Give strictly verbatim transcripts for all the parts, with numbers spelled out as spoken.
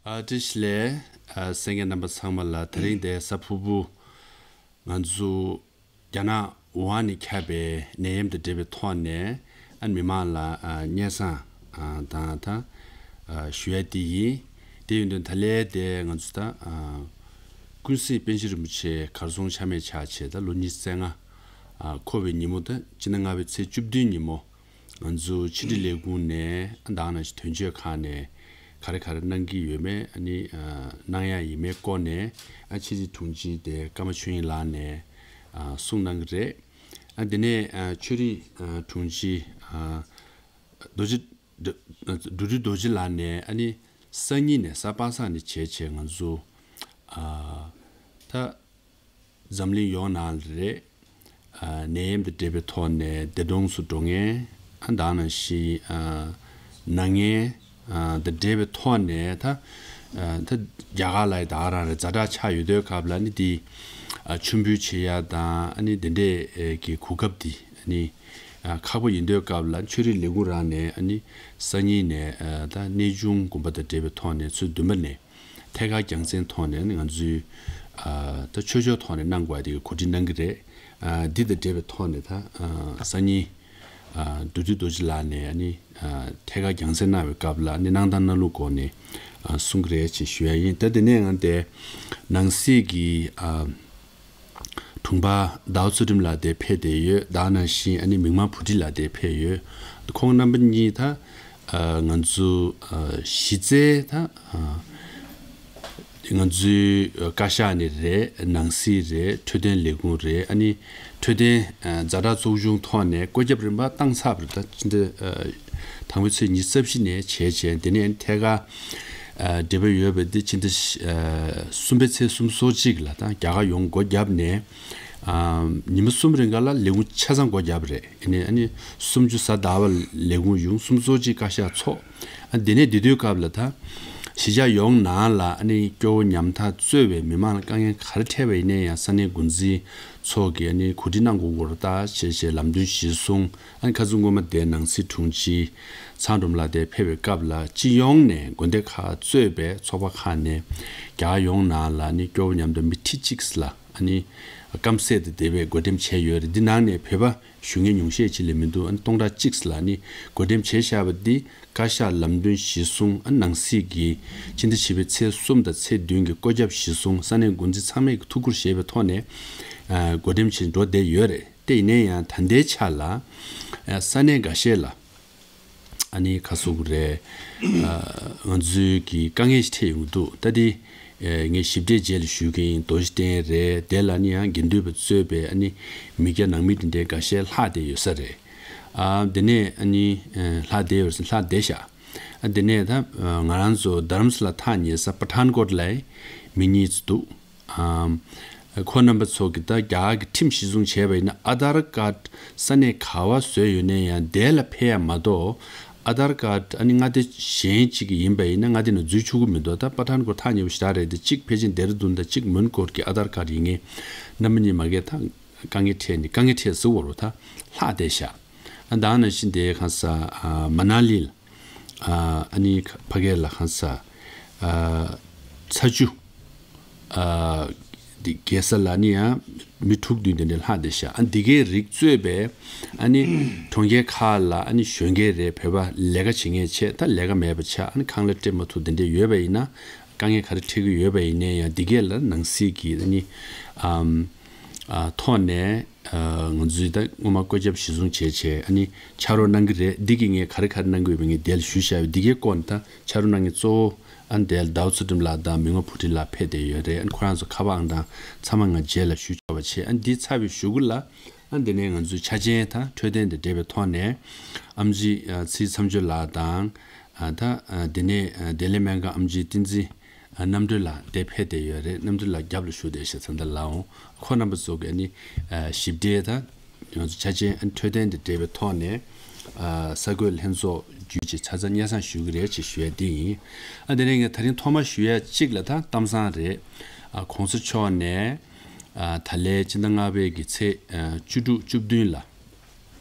ཨ། བཀྲ་ཤིས་བདེ་ལེགས། ཨ། གསན་མཁན་རྣམ་པ་ཚང་མ་ལ། དེ་རིང་འདིར་གཟའ་ཕུར་བུ་ང་ཚོ་རྒྱ་ནག་ཝུ་ཧན་ནས་ཁྱབ་པའི་ནད་ཡམས་དང་འབྲེལ་བའི་ཐོག་ནས། ཨ། མི་མང་ལ། ཨ། སྙན་སེང་། ཨ། དང་ད། ཨ། ཞུ་ཡ་དེ་ཡིན། དེ་ཡིན་དུས་ད་ལན་དེ་ང་ཚོ་ད། ཨ། ཀུན་གཟིགས་པཎ་ཆེན་རིན་པོ་ཆེ་གར་སོང་ཆ་མེད་ཆགས་བྱས་ད་ལོ་ཉི་ཤུ་རྩ་ལྔ། ཨ། འཁོར་བའི་ཉིན་མོ་ད་སྤྱི་ཟླ་ལྔ་པའི་ཚེས་བཅུ་བདུན་ཉིན་མོ། ང་ཚོ་ཕྱི་དྲིལ་ལས་ཁུངས་ནས། ཨ། ད་ག་ནང་བཞིན་དོན་གཅོད་ཁང་ནས་ག་རེ་ག་རེ་གནང་གི་ཡོད་མེད། ཨ་ནི། ཨ། གནང་ཡ་ཡིན་མིན་སྐོར་ནས། ཨ། ཕྱི་དྲིལ་དྲུང་ཆེ་དེ་ཀརྨ་ཆོས་དབྱིངས་ལགས་ནས། ཨ། གསུངས་གནང་གི་རེད། ཨ། དེ་ནས། ཨ། ཆོས་རིག་ཨ། དྲུང་ཆེ། ཨ། རྡོ་རྗེ། འབྲུ་རིགས་རྡོ་རྗེ་ལགས་ནས། ཨ་ནི་སང་ཉིན་ནས། གཟའ་པ་སངས་ནས་བྱས་བྱས་ང་ཚོ། ཨ། ད་འཛམ་གླིང་ཡོངས་ནང་ལ་རེད། ཨ། ནད་ཡམས་དང་འབྲེལ་བའི་ཐོག་ནས་འདས་གྲོངས་སུ་འགྲོ་མཁན། ཨ། ད་ག་ནང་བཞིན། ཨ། ན་མཁན། ཨ། དང་འབྲེལ་བའི་ཐོག་ནས་ད། ཨ། ད་རྒྱ་གར་ལ་ཡ་ད་ག་རང་རེད། ཛ་དྲག་ཆགས་ཡོད་དུས་སྐབས་ལ་ནི་དེ། ཨ། མཆོད་འབུལ་བྱེད་ཡ་དང་། ཨ་ནི་དེ་འདྲས་ཀྱི་གོ་སྐབས་དེ་ནི། ཨ། ཁག་པོ་ཡིན་དུས་སྐབས་ལ་ཆོས་རིག་ལས་ཁུངས་རང་ནས། ཨ་ནི་སང་ཉིན་ནས། ཨ། ད་གནས་ཆུང་དགོན་པ་དང་འབྲེལ་བའི་ཐོག་ནས་ཚོུད་བདུན་པ་ནས་ཐད་ཀར་རྒྱང་སྲིང་ཐོག་ནས་ང་ཚོས། ཨ། ད་ཆོས་ཕྱོགས་ཐོག་ནས་གནང་དགོས་པ་དེ་གོ་སྒྲིག་གནང་གི་རེད། ཨ། འདི་དང་འབྲེལ་བའི་ཐོག་ནས་ད། ཨ། སང་ཉིན། ཨ། འབྲུ་འདུས་རྡོ་རྗེ་ལགས་ནས། ཨ་ནི། ཨ། ཐད་ཀར་རྒྱང་སྲིང་གནང་བའི་སྐབས་ལ་ནི་གནང་སྟངས་གནང་ལུགས་སྐོར་ནས། ཨ། གསུང་གི་རེད་ཅེས་ཞུ་ཡ་ཡིན། ད་དེ་ནས་ང་དེ་ནང་སྲིད་ཀྱི། ཨ། དྲུང་འཕར་ཟླ་བ་ཚུལ་ཁྲིམས་ལགས་དེ་ཕེབས་བསྡད་ཡོད། ད་ག་ནང་བཞིན། ཨ་ནི་མིག་དམར་བུ་ཁྲིད་ལགས་དེ་ཕེབས་ཡོད། ཁོང་རྣམ་པ་གཉིས་ད། ཨ། ང་ཚོ། ཨ། གཞི་རྩའི་ད། ཨ། ང་ཚོའི་བཀའ་ཤག་ནས་རེད། ནང་སྲིད་རེད། འཕྲོད་བསྟེན་ལས་ཁུངས་རེད། ཨ་ནི་འཕྲོད་བསྟེན། ཨ། ཛ་དྲག་ཚོགས་ཆུང་ཐོག་ནས་བཀོད་ཁྱབ་རིམ་པ་བཏང་ཚར་བ་རེད། ད་ཕྱི་ཟླ། ཨ། དང་པོའི་ཚེས་ཉི་ཤུ་རྩ་བཞི་ནས་བྱས་བྱས། དེ་ནས་ཐད་ཀར། ཨ། འབྲེལ་བ་ཡོད་པ་འདི་ཕྱི་ཟླ། ཨ། གསུམ་པའི་ཚེས་སོ་གཅིག་ལ་ད་རྒྱ་གར་ཡོངས་སྒོ་བརྒྱབ་ནས། ཨ། ཉི་མ་གསུམ་རིང་ག་ལ་ལས་ཁུངས་ཆ་ཚང་སྒོ་བརྒྱབ་པ་རེད། ཨ་ནི། ཨ་ནི་གསུམ་བཅུ་གཟའ་ཟླ་བ་ལས་ཁུངས་ཡོང་། སོ་གཅིག་བཀའ་ཤག་ཚོགས། ཨ། དེ་ནས་དེ་དུས་སྐབས་ལ་ད་གཞིས་ཆགས་ཡོངས་ནང་ལ། ཨ་ནི་སྐྱོ་བོ་ཉམ་ཐག་གཙོས་པའི་མི་མང་ལ་དཀའ་ངལ་ག་རེ་འཕྲད་པ་ཡིན་ན་ཡང་ས་གནས་འགོ་འཛིན་ཚོ་གིས། ཨ་ནི་གོ་སྒྲིག་གནང་དགོས་ཀྱི་རེད་ད་ཅེས་བྱས་ལམ་སྟོན་གཞིར་བཟུང་། ཨ་ནི་ཁ་སང་སྔོན་མ་དེ་ནང་སྲིད་དྲུང་ཆེ་ཚེ་རིང་སྒྲོལ་མ་ལགས་དེ་ཕེབས་པའི་སྐབས་ལ། སྤྱི་ཡོངས་ནས་དགོན་སྡེ་ཁག་གཙོས་པའི་ཚོགས་པ་ཁག་ནས་རྒྱ་གར་ཡོངས་ནང་ལ་ནི་སྐྱོ་བོ་ཉམ་ཐག་མི་ཁྲི་གཅིག་ལ། ཨ་ནི་སྐམ་སའི་དེ་དེ་བས་བགོ་འགྲེམས་བྱས་ཡོད་རེད། འདི་ནང་ནས་བོད་པ་བཞུགས་མཁན་ཉུང་ཤས་ཅིག་ལས་མི་འདུག་ཨ་ནི་སྟོང་ཕྲག་གཅིག་ལ་ནི་བགོ་འགྲེམས་བྱས་བཞག་པ་འདི། བཀའ་ཤག་ལམ་སྟོན་གཞིར་བཟུང་། ཨ། ནང་སྲིད་ཀྱི་ཕྱི་ཟླ་བཞི་པའི་ཚེས་གསུམ་དང་ཚེས་བདུན་གྱི་བཀོད་ཁྱབ་གཞིར་བཟུང་། ས་གནས་འགོ་འཛིན་ཚང་མས་ཐུགས་ཁུར་བཞེས་པའི་ཐོག་ནས། ཨ། བགོ་འགྲེམས་བྱས་འགྲོ་བསྡད་ཡོད་རེད། དེ་ཡིན་ན་ཡང་ད་ལྟའི་ཆ་ལ། ཨ། ས་གནས་འགའ་ཤས་ལ། ཨ་ནི་ག་རེ་ཟེར་དགོས་རེད། ཨ། ང་ཚོའི་གི་དཀའ་ངལ་ཞིག་འཕྲད་ཡོང་གི་འདུག་ད་དེ། ཨེ། ངས་ཞིབ་ཕྲའི་རྗེས་ལ་ཞུ་གི་ཡིན། རྡོ་རྗེ་གདན་རེད། དེ་ལ་ནི་ཡང་དགེ་འདུན་པ་གཙོས་པའི། ཨ་ནི་མི་སྐྱ་ནང་མི་དེ་འདྲའི་འགའ་ཤས་ལྷག་བསྡད་ཡོད་ས་རེད། ཨ། དེ་ནས། ཨ་ནི། ཨ། ལྷག་བསྡད་ཡོད་ས། ལྷག་བསྡད་ཤག་ཨ། དེ་ནས་ད། ཨ། ང་རང་ཚོ་རྡ་རམ་ས་ལ་ཐག་ཉེ་ས་པ་ཐན་ཀོཊ་ལ་མི་གཉིས་ཙམ་འདུག་ཨ། ཁོང་རྣམ་པ་ཚོ་གིས་ད་རྒྱ་གར་གྱི་ཁྲིམས་གཞི་བཟུང་བྱས་པ་ཡིན་ན། ཨ་དྷར་ཀཱརཌ་ས་གནས་ག་པར་བཟོས་ཡོད་ན་ཡང་དེ་ལ་ཕེབས་ཡ་མ་གཏོགས། ཨ་དྷར་ཀཱརཌ། ཨ་ནི་མངའ་སྡེ་གཞན་གཅིག་གི་ཡིན་པ་ཡིན་ན་མངའ་སྡེ་ནང་འཛུལ་ཆོག་གི་མི་འདུག་ད་པ་ཐན་ཀོཊ་ཐག་ཉེ་པོ་ཞེ་དྲག་རེད་དེ། གཅིག་ཕལ་ཆེར་ལྡེ་ར་ལྡུན་དང་གཅིག་མོན་གྷོ་གི་ཨ་དྷར་ཀཱརཌ་ཡིན་མཁན། རྣམ་པ་གཉིས་མ་གིར་ད་དཀའ་ངལ་འཕྲད་ནས། དཀའ་ངལ་འཕྲད་ཟེར་བ་རེད། ད་ལྷག་བསྡད་ཤག་ཨ། ད་ག་ནང་བཞིན་དེ་གང་ས། ཨ། མ་ན་ལི་ལ། ཨ། ཨ་ནི་ཕ་གི་ལ་གང་ས། ཨ། ཚ་ཆུ། ཨ། འདི་རྒྱལ་ས་ལ་ནི་ཡང་མི་དྲུག་བདུན་དེ་འདྲ་ལྷག་བསྡད་ཤག་ཨ། འདི་གའི་རིགས་གཙོས་པའི། ཨ་ནི་གྲོང་ཁྱེར་ཁག་ལ། ཨ་ནི་གཞོན་སྐྱེས་རེད། བོད་པ་ལས་ཀ་བྱེད་མཁན་བྱས། ད་ལས་ཀ་མེད་པ་ཆགས། ཨ་ནི་ཁང་གླ་སྤྲད་མ་ཐུབ་དེ་འདྲ་ཡོད་པ་ཡིན་ན། དཀའ་ངལ་ག་རེ་འཕྲད་ཀྱི་ཡོད་པ་ཡིན་ན་ཡང་འདི་གས་ལ་ནང་སྲིད་ཀྱི། ཨ་ནི། ཨམ། ཨ། ཐོག་ནས། ཨ། ང་ཚོས་ད་སྔོན་མ་བཀོད་ཁྱབ་གཞི་བཟུང་བྱས་བྱས། ཨ་ནི་ཕྱག་རོགས་གནང་གི་རེད། འདི་གི་ངས་ག་རེ་ག་རེ་གནང་གི་ཡོད་པ་ངས་དེ་ལ་ཞུས་བཞག་ཡོད། འདི་གའི་སྐོར་ནས་ད་ཕྱག་རོགས་གནང་མཁན་གཙོ་བོ། ཨ། དེ་ལ་ཟླ་བ་ཚུལ་ཁྲིམས་ལགས་དང་མིག་དམར་བུ་ཁྲིད་ལགས་ཕེབས་བསྡད་ཡོད་རེད། ཨ་ནི་ཁོ་རང་ཚོ་ཁ་པར་ཨང་གྲངས་ཚང་མ་ང་རྗེས་ལ་ཞུ་ཆོག་པ་བྱས། ཨ། འདི་ཚར་བའི་གཞུག་གུ་ལ། ཨ། འདི་ནས་ང་ཚོའི་ཆ་རྐྱེན་དང་འཕྲོད་བསྟེན་དང་འབྲེལ་བའི་ཐོག་ནས། ཨེམ་ཆི། ཨ། ཚེ་རིང་མཚམས་གཅོད་ལགས་དང་། ཨ། ད། ཨ། འདི་ནས། ཨ། བདེ་ལེགས་སྨན་ཁང་ཨེམ་ཆི་བསྟན་འཛིན། ཨ། རྣམ་གྲོལ་ལགས་དེ་ཕེབས་བསྡད་ཡོད་རེད། རྣམ་གྲོལ་ལགས་རྒྱབ་ལ་བཞུགས་བསྡད་ཤག་ཚང་མ་ལའོ། ཁོང་རྣམ་པ་ཚོ་གིས་ཨ་ནི། ཨ། ཞིབ་ཕྲའི་ད་ང་ཚོ་ཆ་རྐྱེན། ཨ། འཕྲོད་བསྟེན་དང་འབྲེལ་བའི་ཐོག་ནས། ཨ། གསར་འགོད་ལྷན་ཚོགས་བརྒྱུད་ཅིག་ཆ་ཚང་སྙན་སེང་ཞུ་གི་རེད་ཅེས་ཞུ་ཡ་འདི་ཡིན། ཨ། དེ་ནས་ངས་ད་རིང་ཐོག་མར་ཞུ་ཡ་གཅིག་ལ་ད་གཏམ་བཟང་རེད། ཨ། གོང་ས་མཆོག་ནས། ཨ། ད་ལན་སྤྱི་ཟླ་ལྔ་པའི་གི་ཚེས། ཨ། བཅུ་དྲུག་བཅུ་བདུན་ལ།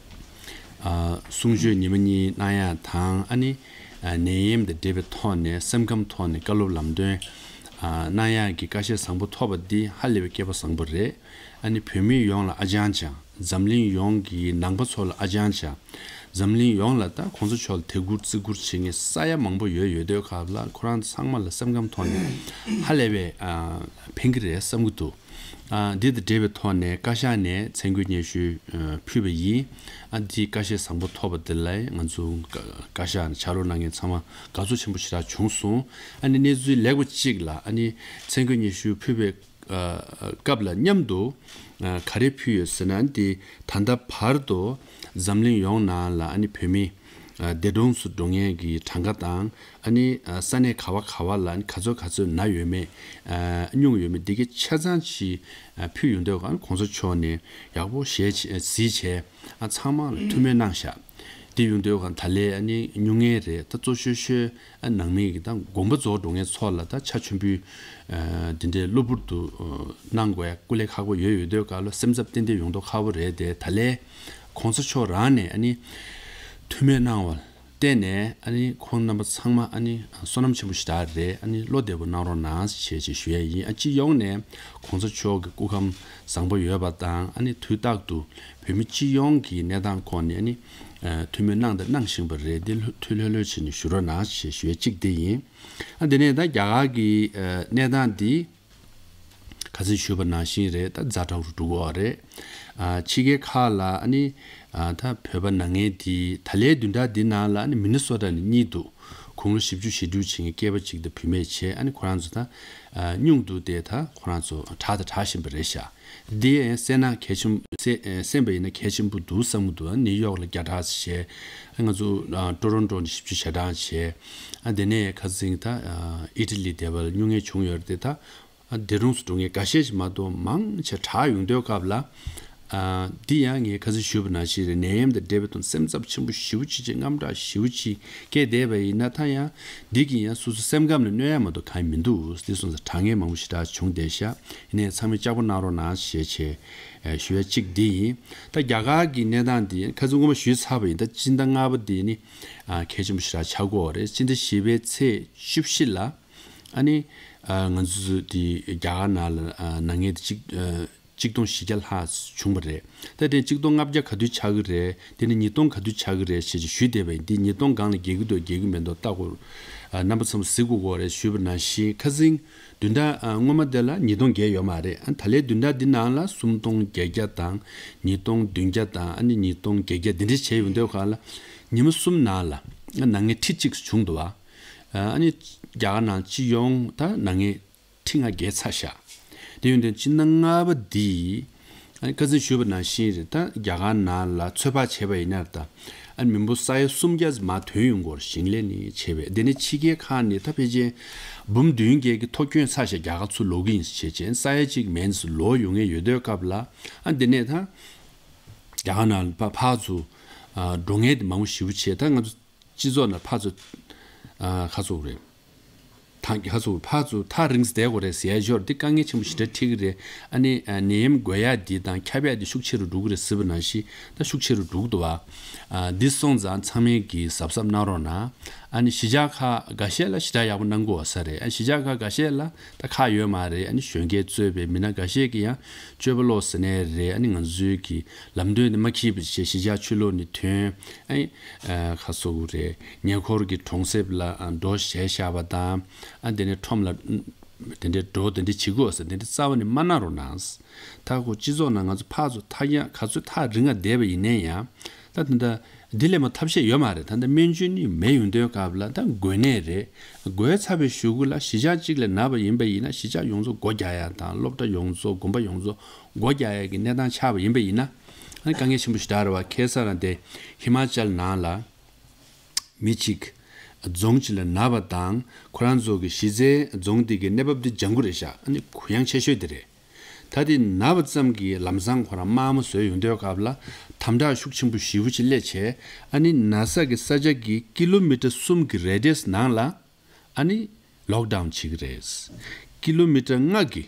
ཨ། གསུང་ཆོས་ཉི་མ་གཉིས་གནང་ཡ་དང་། ཨ་ནི། ནད་ཡམས་དང་འབྲེལ་བའི་ཐོག་ནས་སེམས་ཁམས་ཐོག་ནས་བཀའ་སློབ་ལམ་སྟོན་གནང་ཡག་གི་ཀ་ཤས་བཟང་པོ་ཐོབ་པ་འདི་ཧ་ལས་པའི་སྐལ་པ་བཟང་པོ་རེད། ཨ་ནི་བོད་མི་ཡོངས་ལ་ཨ་ཅང་ཅང་འཛམ་གླིང་ཡོངས་ཀྱི་ནང་པ་ཚོ་ལ་ཨ་ཅང་ཅང་འཛམ་གླིང་ཡོངས་ལ་ད་གོང་ས་མཆོག་ལ་དད་བཀུར་བརྩི་བཀུར་བྱེད་མཁན་ས་ཡ་མང་པོ་ཡོད་ཡོད་དུས་སྐབས་ལ་ཁོ་རང་ཚང་མ་ལ་སེམས་ཁམས་ཐོག་ནས་ཧ་ལས་པའི་ཕན་གྱི་རེད་བསམ་གྱི་འདུག་འདི་དང་འབྲེལ་བའི་ཐོག་ནས་བཀའ་ཤག་ནས་མཚན་བཀོད་སྙན་ཞུ་ཕུལ་བ་ཡིན། འདི་བཀའ་ཤག་བཟང་པོ་ཐོབ་པ་འདི་ལ་ང་ཚོ་བཀའ་ཤག་ནས་ཕྱག་རོགས་གནང་མཁན་ཚང་མ་དགའ་ཚོར་ཆེན་པོ་ཞེ་དྲག་བྱུང་སོང་། ཨ་ནི་གནས་ཚུལ་ལེགས་པ་གཅིག་ལ་ཨ་ནི་མཚན་བཀོད་སྙན་ཞུ་ཕུལ་བའི་སྐབས་ལ་མཉམ་དུ་ག་རེ་ཕུལ་ཡོད་ཟེར་ན། འདི་ད་ལྟ་བར་དུ་འཛམ་གླིང་ཡོངས་ནང་ལ་ཨ་ནི་བོད་མི་འདས་གྲོངས་སུ་འགྲོ་མཁན་གྱི་གྲངས་ཀ་དང་། ཨ་ནི་ས་གནས་ག་བ་ག་བ་ལ་ཨ་ནི་ག་ཚོད་ག་ཚོད་ན་ཡོད་མེད། སྙུང་ཡོད་མེད་འདི་གའི་ཆ་ཚང་ཅིག་ཕུལ་ཡོང་དུས་གང་གོང་ས་མཆོག་ནས་ཡག་པོ་ཞལ་གཟིགས་བྱས། ཚང་མ་ལ་ཐུགས་སྨོན་གནང་ཤག་འདི་ཡོང་དུས་གང་ད་ལས་ཨ་ནི་སྙུང་ངེས་རེད། ད་གཙོ་ཤོས་ཤོས་ནང་མི་གི་ད་དགོངས་པ་རྫོགས་འགྲོ་མཁན་ཚོ་ལ་ད་ཕྱག་མཆོད་འབུལ་འདི་འདྲའི་གློ་བུར་དུ་གནང་དགོས་ཡ་སྐུ་ལས་ཁག་པོ་ཡོད་ཡོད་དུས་གང་ལ་སེམས་འཚབ་ཏན་ཏན་ཡོང་མདོག་ཁ་པོ་རེད་དེ། ད་ལས་གོང་ས་མཆོག་རང་ནས་ཨ་ནི་ཐུགས་སྨོན་གནང་བ་བརྟེན་ནས་ཨ་ནི་ཁོང་རྣམ་པ་ཚང་མ་ཨ་ནི་བསོད་ནམས་ཆེན་པོ་ཞེ་དྲག་རེད། ཨ་ནི་བློ་བདེ་པོ་གནང་རོགས་གནང་ཞེས་ཞེས་ཞུ་ཡ་ཡིན། ཨ་སྤྱི་ཡོངས་ནས་གོང་ས་མཆོག་གི་སྐུ་ཁམས་བཟང་པོ་ཡོད་པ་དང་། ཨ་ནི་དུས་རྟག་ཏུ་བོད་མི་སྤྱི་ཡོངས་ཀྱི་གནས་སྟངས་སྐོར་ནས་ཨ་ནི་ཐུགས་སྨོན་གནང་དང་གནང་བཞིན་པ་རེད། འདི་ལྷོད་ཐུགས་ལྷོད་ལྷོད་བྱས་ནས་ཞུ་རོགས་གནང་ཞེས་ཞུ་ཡ་གཅིག་འདི་ཡིན། ཨ་དེ་ནས་ད་རྒྱ་གར་གྱི་གནས་སྟངས་འདི། ཁ་སང་ཞུས་པ་ནང་བཞིན་རེད། ད་ཛ་དྲག་རུ་འགྲོ་གི་ཡོད་རེད། ཨ་ཕྱི་རྒྱལ་ཁག་ལ་ཨ་ནི་ཨ་ད་བོད་པ་ནང་ངན་དེ་ད་ལོའི་བདུན་ཕྲག་འདི་ནང་ལ་ཨ་ནི་མི་ནི་སོ་ཊ་ནས་གཉིས་འདུག་དགུང་ལོ་བཞི་བཅུ་ཞེ་དྲུག་ཕྱིན་པའི་སྐྱེས་པ་གཅིག་དང་བུད་མེད་བྱས། ཨ་ནི་ཁོ་རང་ཚོ་ད་ཨ་སྙུང་འདུག་སྟེ་ད་ཁོ་རང་ཚོ་དྲག་དང་དྲག་བཞིན་པ་རེད་ཤག་འདི་ཡང་གསན་ན་གལ་ཆེན་གསན་གསན་པ་ཡིན་ན་གལ་ཆེན་པོ་འདུག་བསམ་གྱི་འདུག་ནིའུ་ཡོག་ལ་བརྒྱ་ཕྲག་བྱས། ང་ཚོ་ཨ་ཊོ་རོན་ཊོ་ནས་བཞི་བཅུ་ཞེ་གྲངས་བྱས། ཨ་དེ་ནས་ཁ་སང་ད་ཨ་ཨི་ཊ་ལི་དེ་བར་སྙུང་ངལ་བྱུང་ཡོད་རེད་དེ། ད་ཨ་འདས་གྲོངས་སུ་འགྲོ་མཁན་འགའ་ཤས་ཤིག་མ་གཏོགས་མང་ཆེ་དྲག་ཡོང་དུས་སྐབས་ལ། ཨ་འདི་ཡང་ངས་ཁ་སང་ཞུས་པ་ནང་བཞིན་རེད། ནད་ཡམས་དང་འབྲེལ་བའི་ཐོག་སེམས་འཚབ་ཆེན་པོ་ཞེ་པོ་ཅིག་ཅིག་དངངས་སྐྲག་ཞེ་པོ་ཅིག་སྐྱེས་བསྡད་པ་ཡིན་ན། ད་ཡང་འདི་གིས་ཡང་སོ་སོ་སེམས་ཁམས་ལ་གནོད་ཡ་མ་གཏོགས་གང་ཡང་མི་འདུག་འདི་སོང་ཙང་དྲག་ངན་མང་པོ་ཞེ་དྲག་བྱུང་བསྡད་ཤག་ཡིན་ནའི་ཚང་མས་ལྕགས་པོ་གནང་རོགས་གནང་ཞེས་བྱས་ཨ་ཞུ་ཡ་གཅིག་འདི་ཡིན། ད་རྒྱ་གར་གྱི་གནས་སྟངས་འདི་ཁ་སང་སྔོན་མ་ཞུས་ཚར་བ་ཡིན། ད་སྤྱི་ཟླ་ལྔ་པ་འདི་ནི་ཨ་གལ་ཆེན་པོ་ཞེ་དྲག་ཆགས་ཀྱི་ཡོད་རེད། སྤྱི་ཟླ་བཞི་པའི་ཚེས་བཅུ་བཞི་ལ། ཨ་ནི་ཨ་ང་ཚོ་དེ་རྒྱ་གར་ནང་ལ་ཨ་ནད་ངན་དེ་གཅིག་ཨ་གཅིག་སྟོང་བཞི་བརྒྱ་ལྷག་བྱུང་བ་རེད། ད་དེ་གཅིག་སྟོང་ལྔ་བརྒྱ་ག་དུས་ཆགས་ཀྱི་རེད། དེ་ནས་ཉིས་སྟོང་ག་དུས་ཆགས་ཀྱི་རེད་ཞེས་ཞུས་བསྡད་པ་ཡིན། དེ་ཉིས་སྟོང་སྒང་ལ་རྒྱས་ཀྱི་འདུག་རྒྱས་ཀྱི་མེད་འདུག་ལྟ་དགོས། ཨ་རྣམ་པ་ཚང་མ་གཟིགས་དགོས་ཀྱི་རེད། ཞུས་པ་ནང་བཞིན་ཁ་སང་བདུན་ཕྲག་ཨ་སྔོན་མ་དེ་ལ་ཉིས་སྟོང་བརྒལ་ཡོད་མ་རེད། ཨ་ད་ལོའི་བདུན་ཕྲག་འདི་ནང་ལ་སུམ་སྟོང་བརྒྱད་བརྒྱ་དང་ཉིས་སྟོང་བདུན་བརྒྱ་དང་ཨ་ནི་ཉིས་སྟོང་བརྒྱད་བརྒྱ་འདི་འདྲ་བྱས་ཡོང་དུས་སྒང་ལ་ཉི་མ་གསུམ་ནང་ལ་ཨ་ནད་ངན་ཁྲི་གཅིག་བྱུང་འདུག་བ། ཨ་ནི་རྒྱ་གར་ནང་སྤྱི་ཡོངས་ད་ནད་ངན་ཁྲི་ལྔ་བརྒལ་ཚར་ཤག་དེ་ཡོང་དུས་སྤྱི་ཟླ་ལྔ་པ་འདི་ཨ་ནི་ཁ་སང་ཞུས་པ་ནང་བཞིན་རེད། ད་རྒྱ་གར་ནང་ལ་ཚོད་དཔག་བྱས་པ་ཡིན་ན་ད་ཨ་ནི་མི་འབོར་ས་ཡ་སུམ་བརྒྱ་ཙམ་མར་ཐོན་ཡོང་གི་ཡོད་རེད། ཞིང་ལས་ནས་བྱས་པས། དེ་ནས་ཕྱི་རྒྱལ་ཁག་ནས་ད་ཕལ་ཆེར་འབུམ་བདུན་བརྒྱད་ཀྱི་ཐོ་བསྐྱོན་ཚར་ཤག་རྒྱ་གར་ཚུར་ལོག་གི་ཡིན་ཟེར་བྱས་བྱས། ས་ཡ་གཅིག་མན་ཙམ་ལོག་ཡོང་མཁན་ཡོད་དུས་སྐབས་ལ་ཨ་དེ་ནས་ད་རྒྱ་གར་ནང་ལ་ཕར་ཕར་ཚུར་ཨ་འགྲོ་མཁན་དེ་མང་པོ་ཞེ་པོ་བྱས། ད་ང་ཚོ་སྤྱི་ཚོགས་ནང་ཕར་ཚུར་ཨ་ཁ་ཚུགས་རེད། ཐང་ཁ་ཚུགས་ཕར་ཚུར་ཐག་རིང་ཙམ་བསྡད་དགོས་རེད་ཟེར་ཡ་ཞོར་འདི་དཀའ་ངལ་ཆེན་པོ་ཞེ་དྲག་འཕྲད་ཀྱི་རེད། ཨ་ནི་ཨ་ནད་ཡམས་འགོས་ཡ་འདི་དང་ཁྱབ་ཡ་འདི་ཤུགས་ཆེ་རུ་འགྲོ་གི་རེད་ཟེར་བ་ནང་བཞིན་ད་ཤུགས་ཆེ་རུ་འགྲོ་གི་འདུག་བ། ཨ་འདི་སོང་ཙང་ཚང་མས་ཀྱིས་གཟབ་གཟབ་གནང་རོགས་གནང་། ཨ་ནི་གཞིས་ཆགས་ཁག་འགའ་ཤས་ལ་ཞེ་དྲག་ཡག་པོ་གནང་གི་ཡོད་ས་རེད། ཨ་གཞིས་ཆགས་ཁག་འགའ་ཤས་ལ་ད་ཁག་ཡོད་མ་རེད། ཨ་ནི་གཞོན་སྐྱེས་གཙོས་པའི་མི་སྣ་འགའ་ཤས་ཀྱིས་ཡང་སྤྱོད་པ་ལོག་ཟེར་ནའི་རེད། ཨ་ནི་ང་ཚོའི་གི་ལམ་སྟོན་དེ་མ་འཁྱེར་བ་བྱས་གཞིས་ཆགས་ཕྱི་ལོགས་ནས་ཐོན། ཨ་ནི་ཨ་ཁ་སོ་གི་རེད། ཉེ་འཁོར་གྱི་གྲོང་གསེབ་ལ་ཨ་འགྲོ་ཞེད་བཞག་པ་དང་། ཨ་དེ་ནས་ཁྲོམ་ལ་དེ་འདྲའི་འགྲོ་དེ་འདྲའི་བྱེད་དགོས་ཟེར་དེ་འདྲའི་རྩ་བ་ནས་མ་གནང་རོགས་གནང་། ད་ཁོ་སྤྱི་ཚོགས་ནང་ང་ཚོ་ཕར་ཚུར་ཐག་ཉེ་ག་ཚོད་ཐག་རིང་ང་བསྡད་པ་ཡིན་ནའི་ཡང་། ད་ད་ལྟ་འདི་ལས་མ་ཐབས་ཤེས་ཡོད་མ་རེད། ད་ལྟ་སྨན་བཅོས་ནི་མེད་ཡོང་དུས་སྐབས་ལ་ད་འགོས་ནད་རེད། འགོས་ཚར་བའི་གཞུག་གུ་ལ་གཞིས་ཆགས་གཅིག་ལ་ན་བ་ཡིན་པ་ཡིན་ན་གཞིས་ཆགས་ཡོངས་རྫོགས་སྒོ་རྒྱག་ཡ་དང་། སློབ་གྲྭ་ཡོངས་རྫོགས་དགོན་པ་ཡོངས་རྫོགས་སྒོ་རྒྱག་ཡ་གི་གནས་སྟངས་ཆགས་པ་ཡིན་པ་ཡིན་ན། ཨ་ནི་དཀའ་ངལ་ཆེན་པོ་ཞེ་དྲག་རེད་བ། ཁ་སང་རང་དེ་ཧི་མ་ཅལ་ནང་ལ་མི་གཅིག་རྫོང་གཅིག་ལ་ན་བ་དང་། ཁོ་རང་ཚོ་གི་གཞི་རྩའི་རྫོང་དེ་གི་གནས་བབ་དེ་ལྗང་ཁུ་རེད་ཤག་ཨ་ནི་གུ་ཡངས་ཆེ་ཤོས་དེ་རེད། ད་དེ་ན་བ་ཙམ་གྱིས་ལམ་སང་ཁོ་རང་དམར་མོ་བཟོས་ཡོང་དུས་སྐབས་ལ་དམ་དྲག་ཤུགས་ཆེན་པོ་ཞེ་པོ་ཅིག་སླེབས་བྱས། ཨ་ནི་ན་ས་གི་ས་ཆ་གི་ཀི་ལོ་མི་ཊར་གསུམ་གྱི་རེ་ཌི་ཡས་ནང་ལ་ཨ་ནི་ལོག་ཌའུན་བྱེད་ཀྱི་རེད། ཀི་ལོ་མི་ཊར་ལྔ་གི་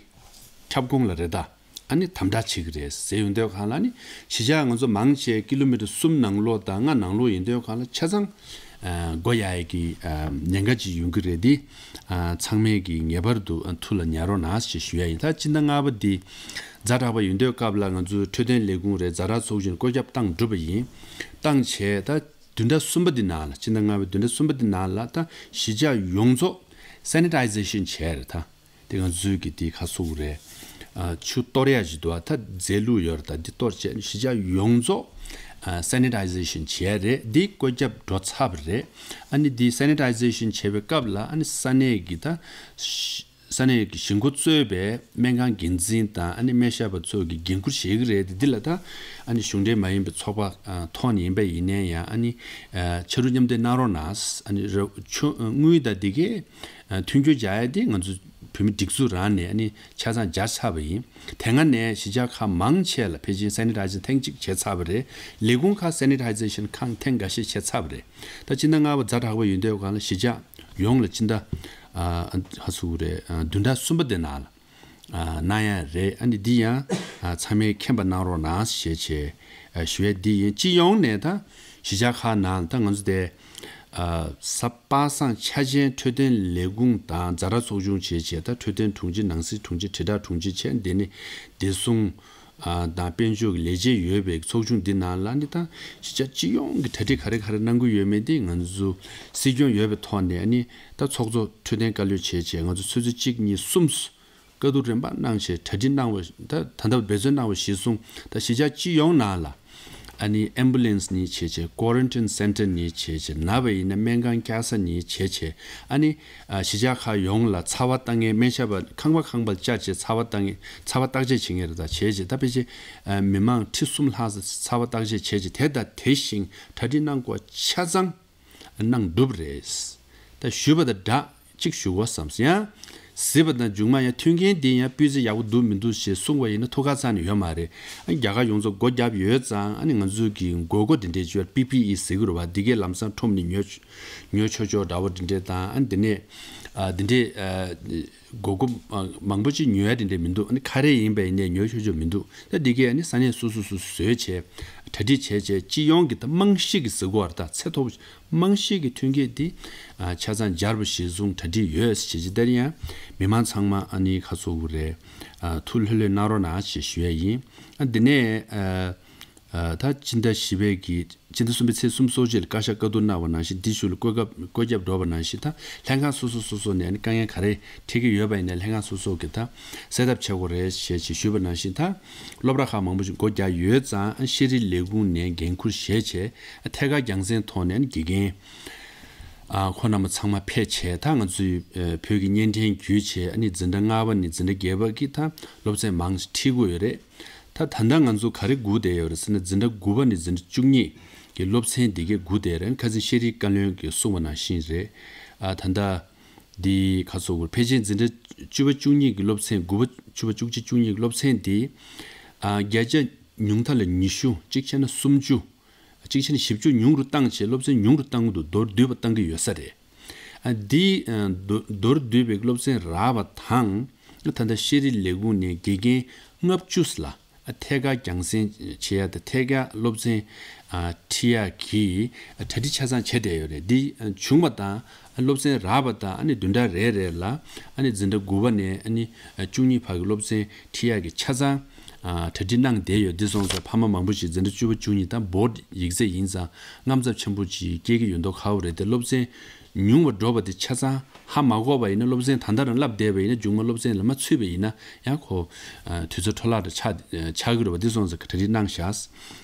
ཁྱབ་ཁོངས་ལ་རེད་ད། ཨ་ནི་དམ་དྲག་བྱེད་ཀྱི་རེད་ཟེར་ཡོང་དུས་སྒང་ལ། ཨ་ནི་གཞིས་ཆགས་ང་ཚོ་མང་ཆེ་ཀི་ལོ་མི་ཊར་གསུམ་ནང་ལོགས་དང་ལྔ་ནང་ལོགས་ཡིན་དུས་སྒང་ལ་ཆ་ཚང་ ཨ་སྒོ་ཡག་ཡག་གི་ཨ་ཉེན་ཁ་ཅིག་ཡོང་གི་རེད། འདི་ཨ་ཚང་མས་ཀྱི་ངེས་པར་དུ་ཨ་ཐུགས་ལ་ཉར་རོགས་གནང་ཞེས་ཞུ་ཡ་ཡིན། ད་སྤྱི་ཟླ་ལྔ་པ་འདི་ཛ་དྲག་པ་ཡོད་དུས་སྐབས་ལ་ང་ཚོའི་འཕྲོད་བསྟེན་ལས་ཁུངས་རེད། ཛ་དྲག་ཚོགས་ཆུང་བཀོད་ཁྱབ་བཏང་གྲུབ་པ་ཡིན། བཏང་བྱས་ད་བདུན་ཕྲག་གསུམ་པ་འདི་ནང་ལ་སྤྱི་ཟླ་ལྔ་པའི་བདུན་ཕྲག་གསུམ་པ་འདི་ནང་ལ་ད་གཞིས་ཆགས་ཡོངས་རྫོགས་སེ་ནི་ཊའི་ཛེ་ཤན་བྱས་རེད། ད་དེ་ང་ཚོའི་གི་དེ་ཁ་སུག་རེད། ཨ་ཆུ་གཏོར་ཡ་ཞིག་འདུག་ཨ་ད་རྫས་ལུད་ཡོད་རེད། ད་འདི་གཏོར་བྱས་གཞིས་ཆགས་ཡོངས་རྫོགས་ཨ་སེ་ནི་ཊའི་ཛེ་ཤན་བྱས་རེད། འདི་བཀོད་ཁྱབ་འགྲོ་ཚར་བ་རེད། ཨ་ནི་འདི་སེ་ནི་ཊའི་ཛེ་ཤན་བྱས་པའི་སྐབས་ལ་ཨ་ནི་ས་གནས་ཀྱི་ད་ཤ་ས་གནས་ཀྱི་གཞིས་འགོ་གཙོས་པའི་སྨན་ཁང་འགན་འཛིན་དང་ཨ་ནི་སྨན་ཞབས་པ་ཚོ་གི་འགན་འཁུར་བཞེས་ཀྱི་རེད་དེ། འདི་ལ་ད་ཨ་ནི་གཞུང་འབྲེལ་མ་ཡིན་པའི་ཚོགས་པ་ཨ་ཐོག་ནས་ཡིན་པ་ཡིན་ནའི་ཡང་ཨ་ནི་ཨ་ཕྱི་དྲོ་མཉམ་འདེགས་གནང་རོགས་གནང་། ཨ་ནི་ར་ཆུ་དངུལ་དང་འདི་གའི་ཨ་མཐུན་འགྱུར་སྦྱར་ཡ་དེ་ང་ཚོ་བོད་མི་སྒྲིག་འཛུགས་རང་ནས་ཨ་ནི་ཆ་ཚང་སྦྱར་ཚར་བ་ཡིན། དེ་སྔ་ནས་གཞིས་ཆགས་ཁག་མང་ཆེ་ལ་ཕལ་ཆེར་སེ་ནི་ཊའི་ཛེ་ཤན་ཐེངས་གཅིག་བྱས་ཚར་བ་རེད། ལས་ཁུངས་ཁག་སེ་ནི་ཊའི་ཛེ་ཤན་ཁང་ཐེངས་འགའ་ཤས་བྱས་ཚར་བ་རེད། ད་སྤྱི་ཟླ་ལྔ་པ་ཛ་དྲག་པ་ཡོད་དུས་སྒང་ལ་གཞིས་ཆགས་ཡོངས་ལ་སྤྱི་ཟླ་ཨ་ཧ་སུ་རེད་ཨ་བདུན་ཕྲག་གསུམ་པ་དེ་ནང་ལ་ཨ་གནང་ཡ་རེད། ཨ་ནི་འདི་ཡང་ཨ་ཚང་མས་མཁྱེན་པ་གནང་རོགས་གནང་ཞེས་བྱས་ཨ་ཞུ་ཡ་འདི་ཡིན། སྤྱི་ཡོངས་ནས་ད་གཞིས་ཆགས་ཁག་ནང་ད་ང་ཚོ་དེ་ཨ་ས་པ་སངས་ཆ་ཅན་འཕྲོད་བསྟེན་ལས་ཁུངས་དང་ཛ་དྲག་ཚོགས་ཆུང་བྱས་བྱས་ད་འཕྲོད་བསྟེན་དྲུང་ཆེ་ནང་སྲིད་དྲུང་ཆེ་དྲིལ་བསྒྲགས་དྲུང་ཆེ་བྱས་འདི་ནི་བདེ་སྲུང་ཨ་དང་དཔལ་འབྱོར་གྱི་ལས་བྱེད་ཡོད་པའི་ཚོགས་ཆུང་འདི་ནང་ལ་ནི་ད་གཞིས་ཆགས་སྤྱི་ཡོངས་ཀྱི་གྲ་སྒྲིག་ག་རེ་ག་རེ་གནང་གི་ཡོད་མེད་འདི་ང་ཚོ་སྲིད་སྐྱོང་ཡོད་པའི་ཐོག་ནས་ནི་ད་ཚོགས་གཙོ་འཕྲོད་བསྟེན་བཀའ་བློན་བྱས་བྱས་ང་ཚོ་ཆུ་ཚོད་གཅིག་གཉིས་གསུམ་བཀའ་བསྡུར་རིམ་པ་གནང་བྱས་གྲ་སྒྲིག་གནང་བ་ད་ད་ལྟ་འབད་བརྩོན་གནང་བ་གཞིར་བཟུང་ད་གཞིས་ཆགས་སྤྱི་ཡོངས་ནང་ལ། ཨ་ནི་ཨེམ་བུ་ལེན་སི་ནི་བྱས་བྱས། ཀོ་རན་ཊིན་སེན་ཊར་ནི་བྱས་བྱས། ན་བ་ཡིན་ན་སྨན་ཁང་བསྐྱར་གསོ་ནི་བྱས་བྱས། ཨ་ནི་ཨ་གཞིས་ཆགས་ཁག་ཡོངས་ལ་ཚ་བ་བཏང་མཁན་སྨན་ཞབས་པ་ཁང་པ་ཁང་པ་ལ་བཅར་བྱས་ཚ་བ་བཏང་མཁན་ཚ་བ་བརྟག་དཔྱད་བྱེད་མཁན་རེད། ད་བྱས་བྱས་ད་ཕལ་ཆེར་ཨ་མི་མང་ཁྲི་གསུམ་ལྷག་ཙམ་ཚ་བ་བརྟག་དཔྱད་བྱས་བྱས་དེ་དང་དེ་བཞིན་གྲ་སྒྲིག་གནང་དགོས་ཆ་ཚང་གནང་གྲུབ་རེད། ད་ཞུས་པ་དང་འདྲ་གཅིག་ཞུ་དགོས་བསམ་ཡང་། གཟིགས་པ་དང་མཇུག་མ་ཡང་མཐུན་རྐྱེན་འདི་ཡང་སྤུས་ཚད་ཡག་པོ་འདུག་མི་འདུག་ཞེས་གསུངས་པ་ཡིན་ན་ཐུགས་ཁ་ཚ་ནས་ཡོད་མ་རེད། ཨ་རྒྱ་གར་ཡོངས་རྫོགས་སྒོ་བརྒྱབ་ཡོད་ཙང་ཨ་ནི་ང་ཚོའི་གི་དགོས་མཁོ་དེ་འདྲས་བཅོས་པི་པི་ཨི་ཟེར་གི་རེད་བ། འདི་གའི་ལམ་སང་ཁྲོམ་ནས་ཉོ་ཉོ་ཆོག་ཆོག་འདྲ་བོ་དེ་འདྲས་དང་ཨ་ནི་དེ་ནས་ཨ་དེ་འདྲས་ཨ་དགོས་མཁོ་ཨ་མང་པོ་ཅིག་ཉོ་ཡ་དེ་འདྲས་མི་འདུག་ཨ་ནི་ཁ་རས་ཡིན་པ་ཡིན་ནའི་ཉོ་ཆོག་ཆོག་མི་འདུག་ད་འདི་གའི་ཨ་ནི་ས་གནས་སོ་སོ་སོ་སོ་བཟོས་བྱས་གྲ་སྒྲིག་བྱས་བྱས་སྤྱི་ཡོངས་ཀྱི་ད་རྨང་གཞི་གི་ཟེར་དགོས་རེད། ད་ཚད་མཐོ་པོ། རྨང་གཞི་གི་མཐུན་རྐྱེན་འདི་ཨ་ཆ་ཚང་སྦྱར་བ་གཞིར་བཟུང་གྲ་སྒྲིག་ཡོད་ཞེས་ཅི་ལྟར་ཡང་མི་མང་ཚང་མ་ཨ་ནི་ཁ་སོ་བུ་རེད། ཨ་ཐུགས་ལྷོད་ལྷོད་གནང་རོགས་གནང་ཞེས་ཞུ་ཡ་ཡིན། ཨ་འདི་ནས་ཨ་ཨ་ད་སྤྱི་ཟླ་བཞི་པའི་གི་སྤྱི་ཟླ་གསུམ་པའི་ཚེས་སུམ་ཅུ་སོ་གཅིག་ལ་བཀའ་ཤག་བཀའ་བསྡུར་གནང་བ་ནང་བཞིན་འདི་ཞུ་ལ་བཀོད་ཁྱབ་བཀོད་ཁྱབ་འགྲོ་བ་ནང་བཞིན་ད་ལྷན་ཁང་སོ་སོ་སོ་སོ་ནས་ཨ་ནི་དཀའ་ངལ་ག་རེ་འཕྲད་ཀྱི་ཡོད་པ་ཡིན་ན་ལྷན་ཁང་སོ་སོ་གི་ད་སེལ་ཐབས་བྱེད་དགོས་རེད་ཞེས་ཞུས་པ་ནང་བཞིན་ད་སློབ་གྲྭ་ཁག་མང་པོ་ཞིག་སྒོ་རྒྱག་ཡོད་ཙང་ཤེས་རིག་ལས་ཁུངས་ནས་འགན་འཁུར་བཞེས་བྱས་ཐད་ཀར་རྒྱང་སྲིང་ཐོག་ནས་དགེ་རྒན་ཁོང་རྣམ་པ་ཚང་མ་ཕེབས་བྱས་ད་ང་ཚོའི་བོད་ཀྱི་བརྙན་འཕྲིན་བརྒྱུད་བྱས་ཨ་ནི་འཛིན་གྲྭ་ལྔ་པ་ནས་འཛིན་གྲྭ་བརྒྱད་པ་གི་ད་སློབ་ཚན་མང་ཞིག་ཁྲིད་དགོས་ཡོད་རེད། ད་ད་ལྟ་ང་ཚོ་ག་རེ་སྒུག་བསྡད་ཡོད་རེད་ཟེར་ན་འཛིན་གྲྭ་དགུ་པ་ནས་འཛིན་གྲྭ་བཅུ་གཉིས་ཀྱི་སློབ་ཚན་འདི་གས་སྒུག་བསྡད་རེད། ཁ་སང་ཤེས་རིག་བཀའ་བློན་གྱིས་གསུངས་པ་ནང་བཞིན་རེད། ཨ་ད་ལྟ་འདི་ཁ་སོ་བུར་ཕལ་ཆེར་འཛིན་གྲྭ་བཅུ་པ་བཅུ་གཉིས་ཀྱི་སློབ་ཚན་དགུ་པ་བཅུ་པ་བཅུ་གཅིག་བཅུ་གཉིས་ཀྱི་སློབ་ཚན་འདི་ཨ་བརྒྱ་ཆ་ཉུང་མཐའ་ལ་ཉི་ཤུ་གཅིག་བྱས་ན་སུམ་ཅུ་གཅིག་བྱས་ན་བཞི་བཅུ་ཉུང་རུ་བཏང་བྱས་སློབ་ཚན་ཉུང་རུ་བཏང་གི་འདུག་མདོར་བསྡུས་པ་བཏང་གི་ཡོད་ས་རེད། ཨ་འདི་ཨ་མདོ་མདོར་བསྡུས་པའི་སློབ་ཚན་རག་པ་དང་ད་ལྟ་ཤེས་རིག་ལས་ཁུངས་ནས་དགེ་རྒན་ལྔ་བཅུ་ལ་ཨ་ཐད་ཀར་རྒྱང་སྲིང་བྱེད་ཡ་དང་ཐད་ཀར་སློབ་ཚན་ཨ་ཁྲིད་ཡ་གི་ཨ་གྲ་སྒྲིག་ཆ་ཚང་བྱས་བསྡད་ཡོད་རེད། འདི་ཨ་བྱུང་བ་དང་ཨ་སློབ་ཚན་རག་པ་དང་ཨ་ནི་བདུན་ཕྲག་རེ་རེ་ལ་ཨ་ནི་འཛིན་གྲྭ་དགུ་པ་ནས་ཨ་ནི་ཨ་བཅུ་གཉིས་བར་གྱི་སློབ་ཚན་ཁྲིད་ཡ་གི་ཆ་ཚང་ཨ་གྲ་སྒྲིག་གནང་བསྡད་ཡོད། འདི་སོང་ཙང་ཕ་མ་མང་པོ་ཞིག་འཛིན་གྲྭ་བཅུ་པ་བཅུ་གཉིས་དང་བོར་ཌི་ཡིག་ཚད་ཡིན་ཙང་དངངས་འཚབ་ཆེན་པོ་ཅིག་སྐྱེ་གི་ཡོད་མདོག་ཁ་པོ་རེད་དེ། སློབ་ཚན་ཉུང་བ་འགྲོ་བ་དེ་ཆ་ཚང་ཧ་མ་གོ་བ་ཡིན་ན་སློབ་ཚན་ད་ལྟ་རང་བསླབ་བསྡད་པ་ཡིན་ན་མཇུག་མ་སློབ་ཚན་ལ་མ་ཚུད་པ་ཡིན་ན་ཡང་ཁོ་ཨ་དུས་ཚོད་འཕྲོ་བརླག་འདྲ་ཆགས་ཆགས་ཀྱི་རེད་བ། འདི་སོང་ཙང་གྲ་སྒྲིག་གནང་བཞག་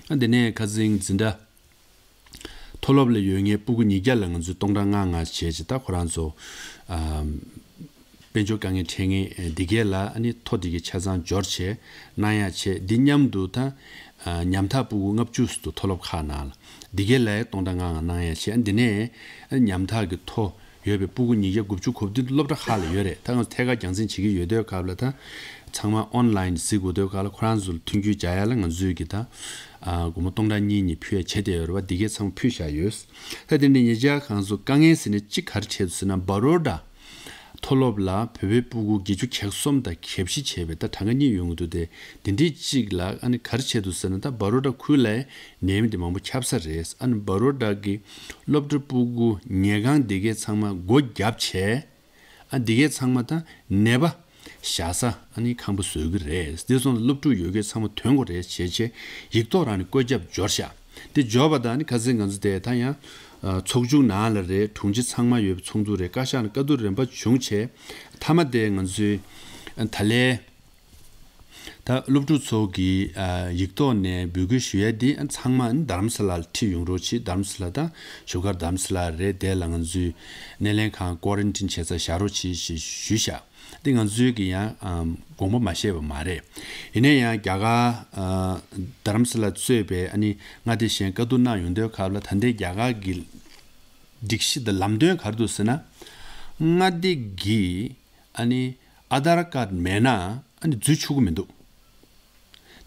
ཨ་འདི་ནས་ཁ་སང་འཛིན་གྲྭ་མཐོ་སློབ་ལ་ཡོད་མཁན་སྤུ་གུ་ཉིས་བརྒྱ་ལ་ང་ཚོས་སྟོང་ཕྲག་ལྔ་ལྔ་བྱས་ཅིག་ད་ཁོ་རང་ཚོ་ཨ་དཔལ་འབྱོར་དཀའ་ངལ་འཕྲད་མཁན་འདི་གས་ལ་ཨ་ནི་ཐོ་འདི་གས་ཆ་ཚང་འབྱོར་བྱས་གནང་ཡ་བྱས། འདི་མཉམ་དུ་ད་ཨ་ཉམ་ཐག་སྤུ་གུ་ལྔ་བཅུ་ཙམ་འདུག་མཐོ་སློབ་ཁག་ནང་ལ། འདི་གས་ལ་ཡང་སྟོང་ཕྲག་ལྔ་ལྔ་གནང་ཡ་བྱས། ཨ་འདི་ནས་ཨ་ཉམ་ཐག་གི་ཐོ་ཡོད་པའི་སྤུ་གུ་ཉིས་བརྒྱ་དགུ་བཅུ་གོ་བདུན་སློབ་གྲྭ་ཁག་ལ་ཡོད་རེད། ད་ང་ཚོ་ཐད་ཀར་རྒྱང་སྲིང་བྱེད་ཀྱི་ཡོད་དུས་སྐབས་ལ་ད་ཚང་མ་ཨོན་ལའིན་གཟིགས་དགོས་དུས་སྐབས་ལ་ཁོ་རང་ཚོ་ལ་མཐུན་འགྱུར་སྦྱར་ཡ་ལ་ང་ཚོས་ཀྱི་ད་ཨ་སྒོར་མོ་སྟོང་ཕྲག་གཉིས་གཉིས་ཕུལ་ཡ་བྱས་བསྡད་ཡོད་རེད་བ། འདི་གས་ཚང་མ་ཕུལ་བཞག་ཡོད། ད་དེ་འདྲའི་ཉེ་ཆར་ཁོ་རང་ཚོ་དཀའ་ངལ་ཟེར་ནས་གཅིག་ག་རེ་འཕྲད་འདུག་ཟེར་ན་བ་རོ་ཌ་ མཐོ་སློབ་ལ་བོད་པའི་སྤུ་གུ་བརྒྱད་ཅུ་གྱ་གསུམ་དང་གྱ་བཞི་བྱས་པའི་ད་གྲངས་ཀ་གཉིས་ཡོང་གི་འདུག་སྟེ། དེ་འདྲའི་གཅིག་ལ་ཨ་ནི་ག་རེ་བྱས་འདུག་ཟེར་ན། ད་བ་རོ་ཌ་ཁུལ་ལ་ནད་ཡམས་དེ་མང་པོ་ཁྱབ་ས་རེད། ཨ་ནི་བ་རོ་ཌ་གི་སློབ་གྲྭ་སྤུ་གུ་ཉལ་ཁང་འདི་གའི་ཚང་མ་སྒོ་བརྒྱབ་བྱས། ཨ་འདི་གའི་ཚང་མ་ད་ནད་པ་བཞག་ས་ཨ་ནི་ཁང་པ་བཟོ་གི་རེད། དེ་སོང་ཙང་སློབ་ཕྲུག་ཡོད་མཁན་ཚང་མ་ཐོན་དགོས་རེད་བྱས་བྱས། ཡིག་ཐོག་རང་ནས་བཀོད་ཁྱབ་འབྱོར་ཤག་དེ་འབྱོར་བ་དང་ཨ་ནི་ཁ་སང་ང་ཚོ་དེ་ད་ཡང་ཨ་ཚོགས་ཆུང་ནང་ལ་རེད། དྲུང་ཆེ་ཚང་མ་ཡོད་པའི་ཚོགས་འདུ་རེད། བཀའ་ཤག་ནས་བཀའ་བསྡུར་རིམ་པ་བྱུང་བྱས། མཐའ་མ་དེ་ང་ཚོའི་ཨ་ད་ལན་ད་སློབ་ཕྲུག་ཚོ་གིས་ཨ་ཡིག་ཐོག་ནས་འབོད་སྐུལ་ཞུ་ཡ་དེ་ཨ་ཚང་མ་ཨ་ནི་རྡ་རམ་ས་ལ་ལ་ཁྲིད་ཡོང་རོགས་བྱེད། རྡ་རམ་ས་ལ་ད་བཞུགས་སྒར་རྡ་རམ་ས་ལ་རེད། དེ་ལ་ང་ཚོའི་སྣེ་ལེན་ཁང་ཀོ་རན་ཊིན་བྱེད་ས་བཞག་རོགས་བྱེད་ཞེས་ཞུས་ཤག་དེ་ང་ཚོའི་གི་ཡང་ཨམ་དགོངས་པ་མ་བཞེས་པ་མ་རེད། ཡིན་ན་ཡང་རྒྱ་གར་ཨ་རྡ་རམ་ས་ལ་གཙོས་པའི་ཨ་ནི་མངའ་སྡེ་གཞན་བཀའ་བསྡུར་གནང་ཡོང་དུས་སྐབས་ལ། ད་ལྟའི་རྒྱ་གར་གི་སྒྲིག་གཞི་དང་ལམ་སྟོན་ག་རེ་འདུག་ཟེར་ན། མངའ་སྡེ་གི་ཨ་ནི་ཨ་དྷར་ཀར་མེད་ན་ཨ་ནི་འཛུལ་ཆོག་གི་མི་འདུག་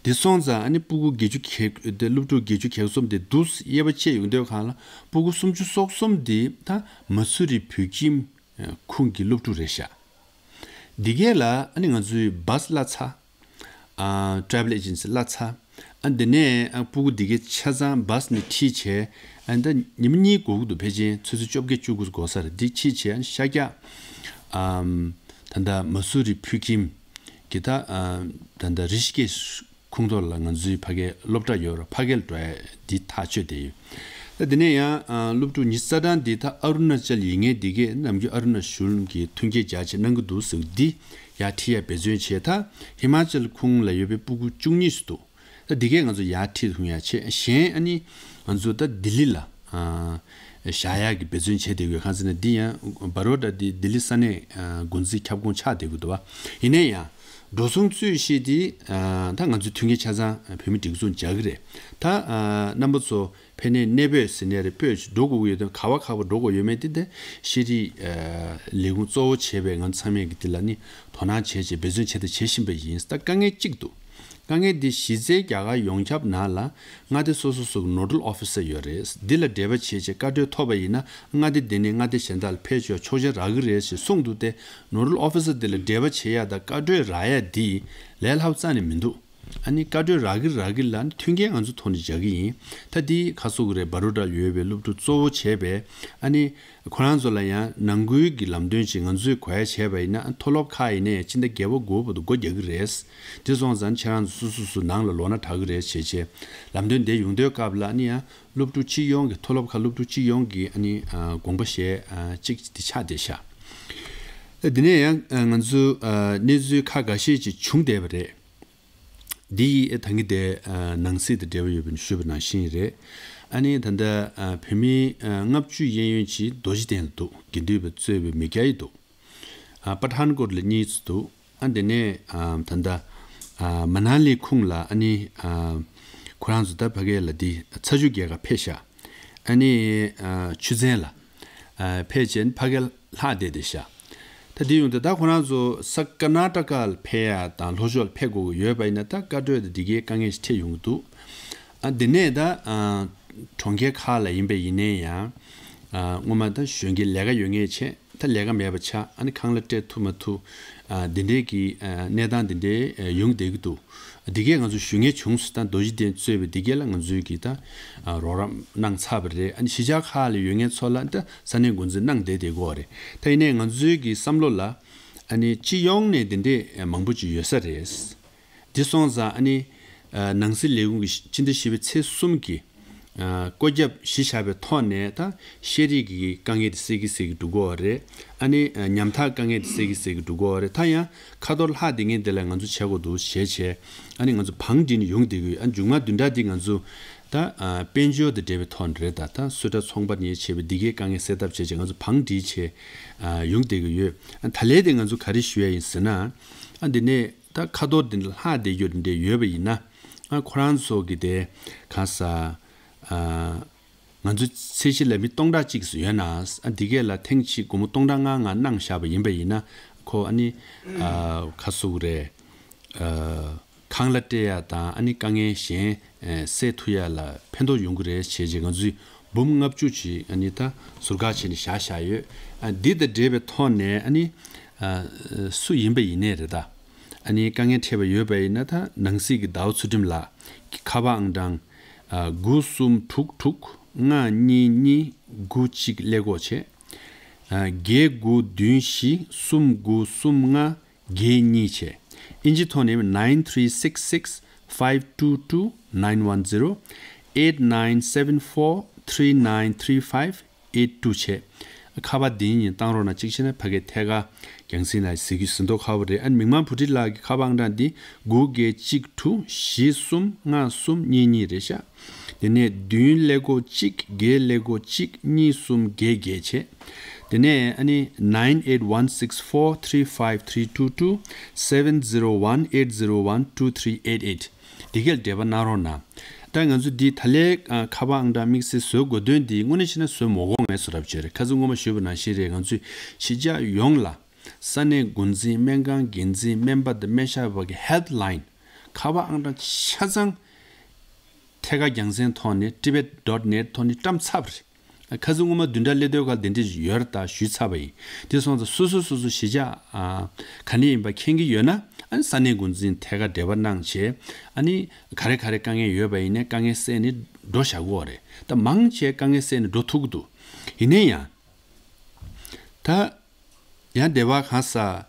དེ་སོང་ཙང་ཨ་ནི་སྤུ་གུ་བརྒྱད་ཅུ་གྱ་དེ་སློབ་ཕྲུག་བརྒྱད་ཅུ་གྱ་གསུམ་དེ་འདུག་དབྱེ་བ་ཕྱེ་ཡོང་དུས་སྒང་ལ། སྤུ་གུ་སུམ་ཅུ་སོ་གསུམ་དེ་ད་མ་སུ་རི་བོད་ཁྱིམ་ཁུངས་ཀྱི་སློབ་ཕྲུག་རེད་ཤག་འདི་གས་ལ་ཨ་ནི་ང་ཚོའི་བྷ་སི་གླ་ཚ། ཨ་ཊེ་རེ་བེལ་ཨེ་ཇེན་སི་གླ་ཚ། ཨ་འདི་ནས་ཨ་སྤུ་གུ་འདི་གས་ཆ་ཚང་བྷ་སི་ནས་ཁྲིད་བྱས། ཨ་ད་ཉི་མ་གཉིས་འགོར་གི་འདུག་ཕལ་ཆེར་ཆུ་ཚོད་བཅོ་བརྒྱད་བཅུ་དགུ་འགོར་ས་རེད། འདི་ཁྲིད་བྱས་ཨ་ཤར་རྒྱག་ཨམ་ད་ལྟ་མ་སུ་རི་བོད་ཁྱིམ་གྱི་ད་ཨ་ད་ལྟ་རི་ཤི་ཀེ་ཤི་ཁོངས་གཏོགས་ལ་ང་ཚོའི་ཕ་གའི་སློབ་གྲྭ་ཡོད་རེད། ཕ་གིར་འགྲོ་ཡ་འདི་ཐག་ཆོད་བསྡད་ཡོད། ད་དེ་ནས་ཡང་ཨ་སློབ་ཕྲུག་ཉི་ཤུ་རྩ་གྲངས་འདི་ད་ཨ་རུ་ན་ཅལ་ཡིན་མཁན་འདི་གས་ནམ་རྒྱུན་ཨ་རུ་ན་ཤུལ་གྱི་མཐུན་རྐྱེན་རྒྱ་ཆེ་གནང་གི་འདུག་ཟེར། འདི་ཡར་ཁྲིད་ཡ་འབད་བརྩོན་བྱས། ད་ཧི་མ་ཅལ་ཁོངས་ལ་ཡོད་པའི་སྤུ་གུ་བཅུ་གཉིས་ཙམ་འདུག་ད་འདི་གས་ང་ཚོ་ཡར་ཁྲིད་ཐུབ་ཡ་བྱས། གཞན་ཨ་ནི་ང་ཚོ་ད་ལྡི་ལི་ལ་ཨ་བཞག་ཡག་གི་འབད་བརྩོན་བྱས་བསྡད་ཡོད། གང་ཟེར་ན་འདི་ཡང་བ་རོ་ཌ་འདི་ལྡི་ལི་ས་གནས་ཨ་འགོ་འཛིན་ཁྱབ་ཁོངས་ཆགས་བསྡད་ཀྱི་འདུག་བ། ཡིན་ན་ཡང་འགྲོ་སོང་རྩོད་གཞི་འདི་ཨ་ད་ང་ཚོའི་མཐུན་རྐྱེན་ཆ་ཚང་བོད་མི་སྒྲིག་འཛུགས་རྒྱག་གི་རེད། ད་ཨ་རྣམ་པ་ཚོ་ཕན་ནས་གནས་སྤོས་ཟེར་ནས་རེད། སྤོས་ཅིག་འགྲོ་དགོས་ཀྱི་ཡོད་དོན། ག་བ་ག་བ་འགྲོ་དགོས་ཡོད་མེད་དེ་དེ་ཤེས་རིག་ཨ་ལས་ཁུངས་གཙོ་བོ་བྱས་པའི་ང་ཚོ་ཚང་མས་ཀྱི་དེ་ལ་ནི་དོ་སྣང་བྱས་བྱས་འབད་བརྩོན་བྱས་དང་བྱེད་བཞིན་པ་ཡིན། ད་དཀའ་ངལ་གཅིག་འདུག་དཀའ་ངལ་འདི་གཞི་རྩའི་རྒྱ་གར་ཡོངས་ཁྱབ་ནང་ལ་མངའ་སྡེ་སོ་སོ་སོ་གི་ནོ་ཌལ་ཨོ་ཕི་སར་ཡོད་རེད། འདི་ལ་འབྲེལ་བ་བྱས་བྱས་བཀའ་འཁྲོལ་ཐོབ་པ་ཡིན་ན་མངའ་སྡེ་འདི་ནས་མངའ་སྡེ་གཞན་དག་ལ་ཕེབས་ཆོག་ཆོག་མཆན་རག་གི་རེད་ཞེས་གསུངས་འདུག་སྟེ། ནོ་ཌལ་ཨོ་ཕི་སར་འདི་ལ་འབྲེལ་བ་བྱེད་ཡ་དང་བཀའ་འཁྲོལ་རག་ཡ་འདི་ལས་སླ་པོ་རྩ་ནས་མི་འདུག་ཨ་ནི་བཀའ་འཁྲོལ་རག་གི་རག་གི་ལ་ནི་མཐུན་རྐྱེན་ང་ཚོ་ཐོག་ནས་རྒྱག་གི་ཡིན། ད་འདི་ཁ་སོ་གི་རེད། བ་རོ་ཌར་ཡོད་པའི་སློབ་ཕྲུག་གཙོ་བོ་བྱས་པས། ཨ་ནི་ཁོ་རང་ཚོ་ལ་ཡང་ནང་ཁུལ་གྱི་ལམ་སྟོན་ཅིག་ང་ཚོས་གོ་ཡ་བྱས་པ་ཡིན་ན། མཐོ་སློབ་ཁག་ཡིན་ནའི་ཕྱི་ཟླ་བརྒྱད་པ་འགོ་བར་དུ་སྒོ་རྒྱག་གི་རེད། དེ་སོང་ཙང་ཁྱེད་རང་ཚོ་སོ་སོ་སོ་ནང་ལ་ལོགས་ན་དྲག་གི་རེད་བྱས་བྱས་ལམ་སྟོན་དེ་ཡོང་དུས་སྐབས་ལ་ཨ་ནི་ཡང་སློབ་ཕྲུག་སྤྱི་ཡོངས་ཀྱི་མཐོ་སློབ་ཁག་སློབ་ཕྲུག་སྤྱི་ཡོངས་ཀྱི་ཨ་ནི་ཨ་དགོངས་པ་བཞེས་ཨ་གཅིག་དེ་ཆགས་བསྡད་ཤག་ད་དེ་ནས་ཡང་ཨ་ང་ཚོ་ཨ་གནས་ཚུལ་ཁག་འགའ་ཤས་ཅིག་བྱུང་བསྡད་པ་རེད། འདི་ཡིས་ད་གིན་དེ་ཨ་ནང་སྲིད་དང་འབྲེལ་བ་ཡོད་པ་ནས་ཞུས་པ་ནང་བཞིན་རེད། ཨ་ནི་ད་ལྟ་ཨ་བོད་མི་ཨ་ལྔ་བཅུ་གཡས་གཡོན་ཅིག་རྡོ་རྗེ་གདན་ལ་འདུག་དགེ་འདུན་པ་གཙོས་པའི་མི་བརྒྱ་ཡིས་འདུག་ཨ་པ་ཐན་ཀོཊ་ལ་གཉིས་ཙམ་འདུག་ཨ་དེ་ནས་ཨ་ད་ལྟ་ཨ་མ་ན་ལི་ཁོངས་ལ་ཨ་ནི་ཨ་ཁོ་རང་ཚོ་ད་ཕ་གི་ལ་འདི་ཚ་ཆུ་རྒྱལ་ཁབ་ཕེབས་ཤག་ཨ་ནི་ཨ་ཆུ་ཚན་ལ་ཨ་ཕེབས་བྱས་ཕ་གི་ལྷག་བསྡད་བསྡད་ཤག་ད་དེ་ཡོང་དུས་ད་ཁོ་རང་ཚོ་ས་ཀར་ནཱ་ཊ་ཀ་ལ་ཕེབས་ཡ་དང་ལྷོ་ཕྱོགས་ལ་ཕེབས་དགོས་ཀྱི་ཡོད་པ་ཡིན་ན། ད་བཀའ་འཁྲོལ་དང་འདི་གའི་དཀའ་ངལ་ཞིག་འཕྲད་ཡོང་གི་འདུག་ཨ་དེ་ནས་ད་ཨ་གྲོང་ཁྱེར་ཁག་ལ་ཡིན་པ་ཡིན་ནའི་ཡང་ཨ་སྔོན་མ་ད་གཞོན་སྐྱེས་ལས་ཀ་ཡོད་མཁན་བྱས། ད་ལས་ཀ་མེད་པ་ཆགས། ཨ་ནི་ཁང་གླ་སྤྲད་ཐུབ་མ་ཐུབ། ཨ་འདི་འདྲའི་གི་ཨ་གནས་སྟངས་འདི་འདྲའི་ཨ་ཡོང་བསྡད་ཀྱི་འདུག་འདི་གས་ང་ཚོ་ཞུ་མཁན་བྱུང་སོང་། ད་རྡོ་རྗེ་གདན་གཙོས་པའི་འདི་གས་ལ་ང་ཚོའི་གི་ད་ཨ་རོགས་རམ་གནང་ཚར་བ་རེད། ཨ་ནི་གཞིས་ཆགས་ཁག་ལ་ཡོད་མཁན་ཚོ་ལ་ད་ས་གནས་འགོ་འཛིན་གནང་བསྡད་བསྡད་ཀྱི་ཡོད་རེད། ད་ཡིན་ནའི་ང་ཚོའི་གི་བསམ་བློ་ལ་ཨ་ནི་སྤྱི་ཡོངས་ནས་འདི་འདྲའི་ཨ་མང་པོ་ཅིག་ཡོད་ས་རེད། འདི་སོང་ཙང་ཨ་ནི་ཨ་ནང་སྲིད་ལས་ཁུངས་ཀྱི་སྤྱི་ཟླ་བཞི་པའི་ཚེས་གསུམ་གྱི་ཨ་བཀོད་ཁྱབ་གཞི་བཞག་པའི་ཐོག་ནས་ད་ཤེས་རིག་གི་དཀའ་ངལ་དེ་སེལ་གྱི་སེལ་གྱི་འགྲོ་གི་ཡོད་རེད། ཨ་ནི་ཨ་ཉམ་ཐག་དཀའ་ངལ་དེ་སེལ་གྱི་སེལ་གྱི་འགྲོ་གི་ཡོད་རེད། ད་ཡང་ཁ་ཐོར་ལྷག་བསྡད་མཁན་དེ་ལ་ང་ཚོ་བྱེད་དགོས་འདུག་བྱས་བྱས། ཨ་ནི་ང་ཚོ་བང་སྒྲིག་ནས་ཡོང་བསྡད་ཀྱི་ཡོད། ཨ་མཇུག་མ་བདུན་ཕྲག་འདི་ང་ཚོ་ད་ཨ་དཔལ་འབྱོར་དང་འབྲེལ་བའི་ཐོག་ནས་རེད། ད་ད་གསོལ་རས་ཚོང་པ་ནས་བྱས་པའི་འདི་གའི་དཀའ་ངལ་སེལ་ཐབས་བྱས་བྱས་ང་ཚོ་བང་སྒྲིག་བྱས་ཨ་ཡོང་བསྡད་ཀྱི་ཡོད། ཨ་ད་ལན་དེ་ང་ཚོ་ག་རེ་ཞུ་ཡ་ཡིན་ཟེར་ན། ཨ་འདི་ནས་ད་ཁ་ཐོར་འདི་འདྲ་ལྷག་བསྡད་རྒྱུ་འདི་འདྲ་ཡོད་པ་ཡིན་ན། ཨ་ཁོ་རང་ཚོ་གི་དེ་ག་ས་ཨ་ང་ཚོ་ཚད་གཞི་ལ་མི་སྟོང་ཕྲག་གཅིག་ཙམ་ཡོད་ན། ཨ་འདི་གས་ལ་ཐེངས་གཅིག་སྒོར་མོ་སྟོང་ཕྲག་ལྔ་ལྔ་གནང་བཞག་པ་ཡིན་པ་ཡིན་ན། ཁོ་ཨ་ནི་ཨ་ག་ཟེར་དགོས་རེད། ཨ་ཁང་གླ་སྤྲད་ཡ་དང་ཨ་ནི་དཀའ་ངལ་གཞན་ཨ་སེལ་ཐུབ་ཡ་ལ་ཕན་ཐོགས་ཡོང་གི་རེད་བྱས་བྱས། ང་ཚོས་འབུམ་ལྔ་བཅུ་ཅིག་ཨ་ནི་ད་ཟུར་བཀག་བྱས་ནས་བཞག་བཞག་ཡོད། ཨ་འདི་དང་འབྲེལ་བའི་ཐོག་ནས་ཨ་ནི་ ཨ། སུ་ཡིན་པ་ཡིན་ནའི་རེད་ད། ཨ་ནི་དཀའ་ངལ་འཕྲད་པ་ཡོད་པ་ཡིན་ན་ད་ནང་སྲིད་ཀྱི་ཟླ་བ་ཚུལ་ཁྲིམས་ལགས་ཀྱི་ཁ་པར་ཨང་གྲངས། ཨ། དགུ་གསུམ་དྲུག་དྲུག་ལྔ་གཉིས་གཉིས་དགུ་གཅིག་ཀླད་ཀོར་བྱས། ཨ། བརྒྱད་དགུ་བདུན་བཞི་གསུམ་དགུ་གསུམ་ལྔ་བརྒྱད་གཉིས་བྱས། ཨིན་ཇི་ཐོག་ནས་nine three six six five two two nine one zero, eight nine seven four three nine three five eight two བྱས། ཁ་པར་འདི་གཉིས་བཏང་རོགས་གནང་། གཅིག་བྱས་ན་ཕ་གིར་ཐད་ཀར་རྒྱང་སྲིང་ལ་གཟིགས་རྒྱུ་ཟིན་ཐོ་ཁ་པོ་རེད། ཨ་ནི་མིག་དམར་བུ་ཁྲིད་ལགས་ཀྱི་ཁ་པར་ཨང་གྲངས་འདི་དགུ་བརྒྱད་གཅིག་དྲུག་བཞི་གསུམ་ལྔ་གསུམ་གཉིས་གཉིས་རེད་ཤག་དེ་ནས་བདུན་ཀླད་ཀོར་གཅིག་བརྒྱད་ཀླད་ཀོར་གཅིག་གཉིས་གསུམ་བརྒྱད་བརྒྱད་བྱས། དེ་ནས་ཨ་ནི་nine eight one six four three five three two two, seven zero one eight zero one two three eight eight འདི་གས་འབྲེལ་བ་གནང་རོགས་གནང་། ད་ང་ཚོ་འདི་ད་ལན་ཨ་ཁ་པར་ཨང་གྲངས་དམིགས་བསལ་བཟོ་དགོས་དོན་འདི་དངོས་གནས་བྱས་ན་བཟོ་མ་དགོས་ངེས་སུ་རབ་བྱས་རེད། ཁ་སང་སྔོན་མ་ཞུས་པ་ནང་བཞིན་རེད། ང་ཚོས་གཞིས་ཆགས་ཡོངས་ལ་ས་གནས་འགོ་འཛིན་སྨན་ཁང་འགན་འཛིན་སྨན་པ་དང་སྨན་ཞབས་པ་གི་ཧེལཔ་ལ་ཡིན་ཁ་པར་ཨང་གྲངས་ཆ་ཚང་ཐད་ཀར་རྒྱང་སྲིང་ཐོག་ནས་tibet dot net ཐོག་ནས་བཀྲམ་ཚར་བ་རེད། ཁ་སང་སྔོན་མ་བདུན་ཕྲག་སླེབས་དུས་ཁར་དེ་འདྲས་ཡོད་རེད་ད་ཞུས་ཚར་བ་ཡིན། དེ་སོང་ཙང་སོ་སོ་སོ་སོ་གཞིས་ཆགས་ཨ་ག་ནས་ཡིན་པ་མཁྱེན་གྱི་ཡོད་ན་ཨ་ནི་ས་གནས་འགོ་འཛིན་ཐད་ཀར་འབྲེལ་བ་གནང་བྱས། ཨ་ནི་ག་རེ་ག་རེ་དཀའ་ངལ་ཡོད་པ་ཡིན་ནའི་དཀའ་ངལ་སེལ་ནས་འགྲོ་བཞག་གི་ཡོད་རེད། ད་མང་ཆེ་དཀའ་ངལ་སེལ་ནས་འགྲོ་ཐུབ་ཀྱི་འདུག་ཡིན་ནའི་ཡང་། ད་ཡང་འབྲེལ་བ་གང་ས།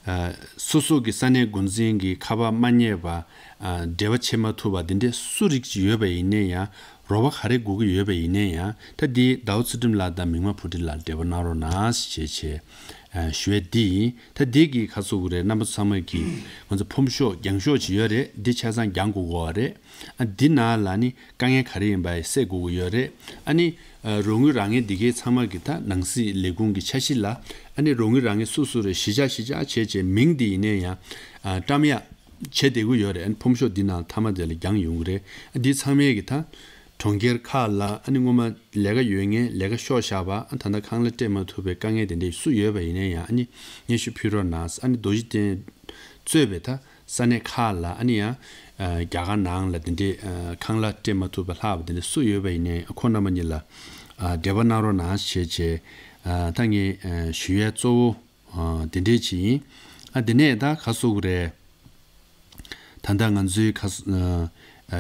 ཨ། སོ་སོ་གི་ས་གནས་འགོ་འཛིན་གྱི་ཁ་པར་མ་རྙེད་པ། ཨ། འབྲེལ་བ་བྱེད་མ་ཐུབ་པ་འདི་འདྲའི་སུ་རིགས་ཅིག་ཡོད་པ་ཡིན་ནའི་ཡང་རོགས་པ་ག་རེ་དགོས་ཀྱི་ཡོད་པ་ཡིན་ནའི་ཡང་ད་འདི་ཟླ་བ་ཚུལ་ཁྲིམས་ལགས་དང་མིག་དམར་བུ་ཁྲིད་ལགས་འབྲེལ་བ་གནང་རོགས་གནང་ཞེས་བྱས། ཨ། ཞུ་ཡས་འདི་ཡིན། ད་འདི་གི་ཁ་སོ་གི་རེད། རྣམ་པ་ཚང་མ་གི་ང་ཚོ་ཕོམ་ཤོག་རྒྱང་ཤོག་ཅིག་ཡོད་རེད། འདི་ཆ་ཚང་རྒྱང་དགོས་གོ་བ་རེད། ཨ། འདི་ནང་ལ་ནི་དཀའ་ངལ་ག་རེ་ཡིན་པ་སེལ་དགོས་ཀྱི་ཡོད་རེད། ཨ་ནི་ཨ། རོགས་དངུལ་རག་མཁན་འདི་གའི་ཚང་མ་གི་ད་ནང་སྲིད་ལས་ཁུངས་ཀྱི་འཆར་གཞི་ལ་ཨ་ནི་རོགས་དངུལ་རག་མཁན་སུ་སུ་རེད་གཞིས་ཆགས་གཞིས་ཆགས་བྱས་བྱས་མིང་འདི་ཡིན་ནའི་ཡང་ཨ། བཀྲམ་ཡག་བྱེད་བསྡད་ཀྱི་ཡོད་རེད། ཨ་ནི་ཕོམ་ཤོག་འདི་ནང་མཐའ་མ་དེ་ལ་རྒྱང་ཡོང་གི་རེད། ཨ། འདི་ཚང་མའི་གི་ད་གྲོང་ཁྱེར་ཁག་ལ་ཨ་ནི་སྔོན་མ་ལས་ཀ་ཡོད་མཁན་ལས་ཀ་ཤོར་བཞག་པ། ཨ། ད་ལྟ་ཁང་གླ་སྤྲད་མ་ཐུབ་པའི་དཀའ་ངལ་དེ་འདྲ་སུ་ཡོད་པ་ཡིན་ནའི་ཡང་ཨ་ནི་སྙན་ཞུ་ཕུལ་རོགས་གནང་། ཨ་ནི་རྡོ་རྗེ་གདན་གཙོས་པའི་ད་ས་གནས་ཁག་ལ་ཨ་ནི་ཡང་ཨ། རྒྱ་གར་ནང་ལ་དེ་འདྲའི་ཨ། ཁང་གླ་སྤྲད་མ་ཐུབ་པ་ལྷག་པ་དེ་འདྲ་སུ་ཡོད་པ་ཡིན་ནའི་ཁོང་རྣམ་པ་གཉིས་ལ་ཨ། འབྲེལ་བ་གནང་རོགས་གནང་ཞེས་བྱས། ཨ། ད་ངས་ཨ། ཞུ་ཡས་གཙོ་བོ་ཨ། དེ་འདྲའི་ཅིག་ཡིན། ཨ། དེ་ནས་ད་ག་སོ་གི་རེད། ད་ལྟ་ང་ཚོའི་ཁ་ཨ།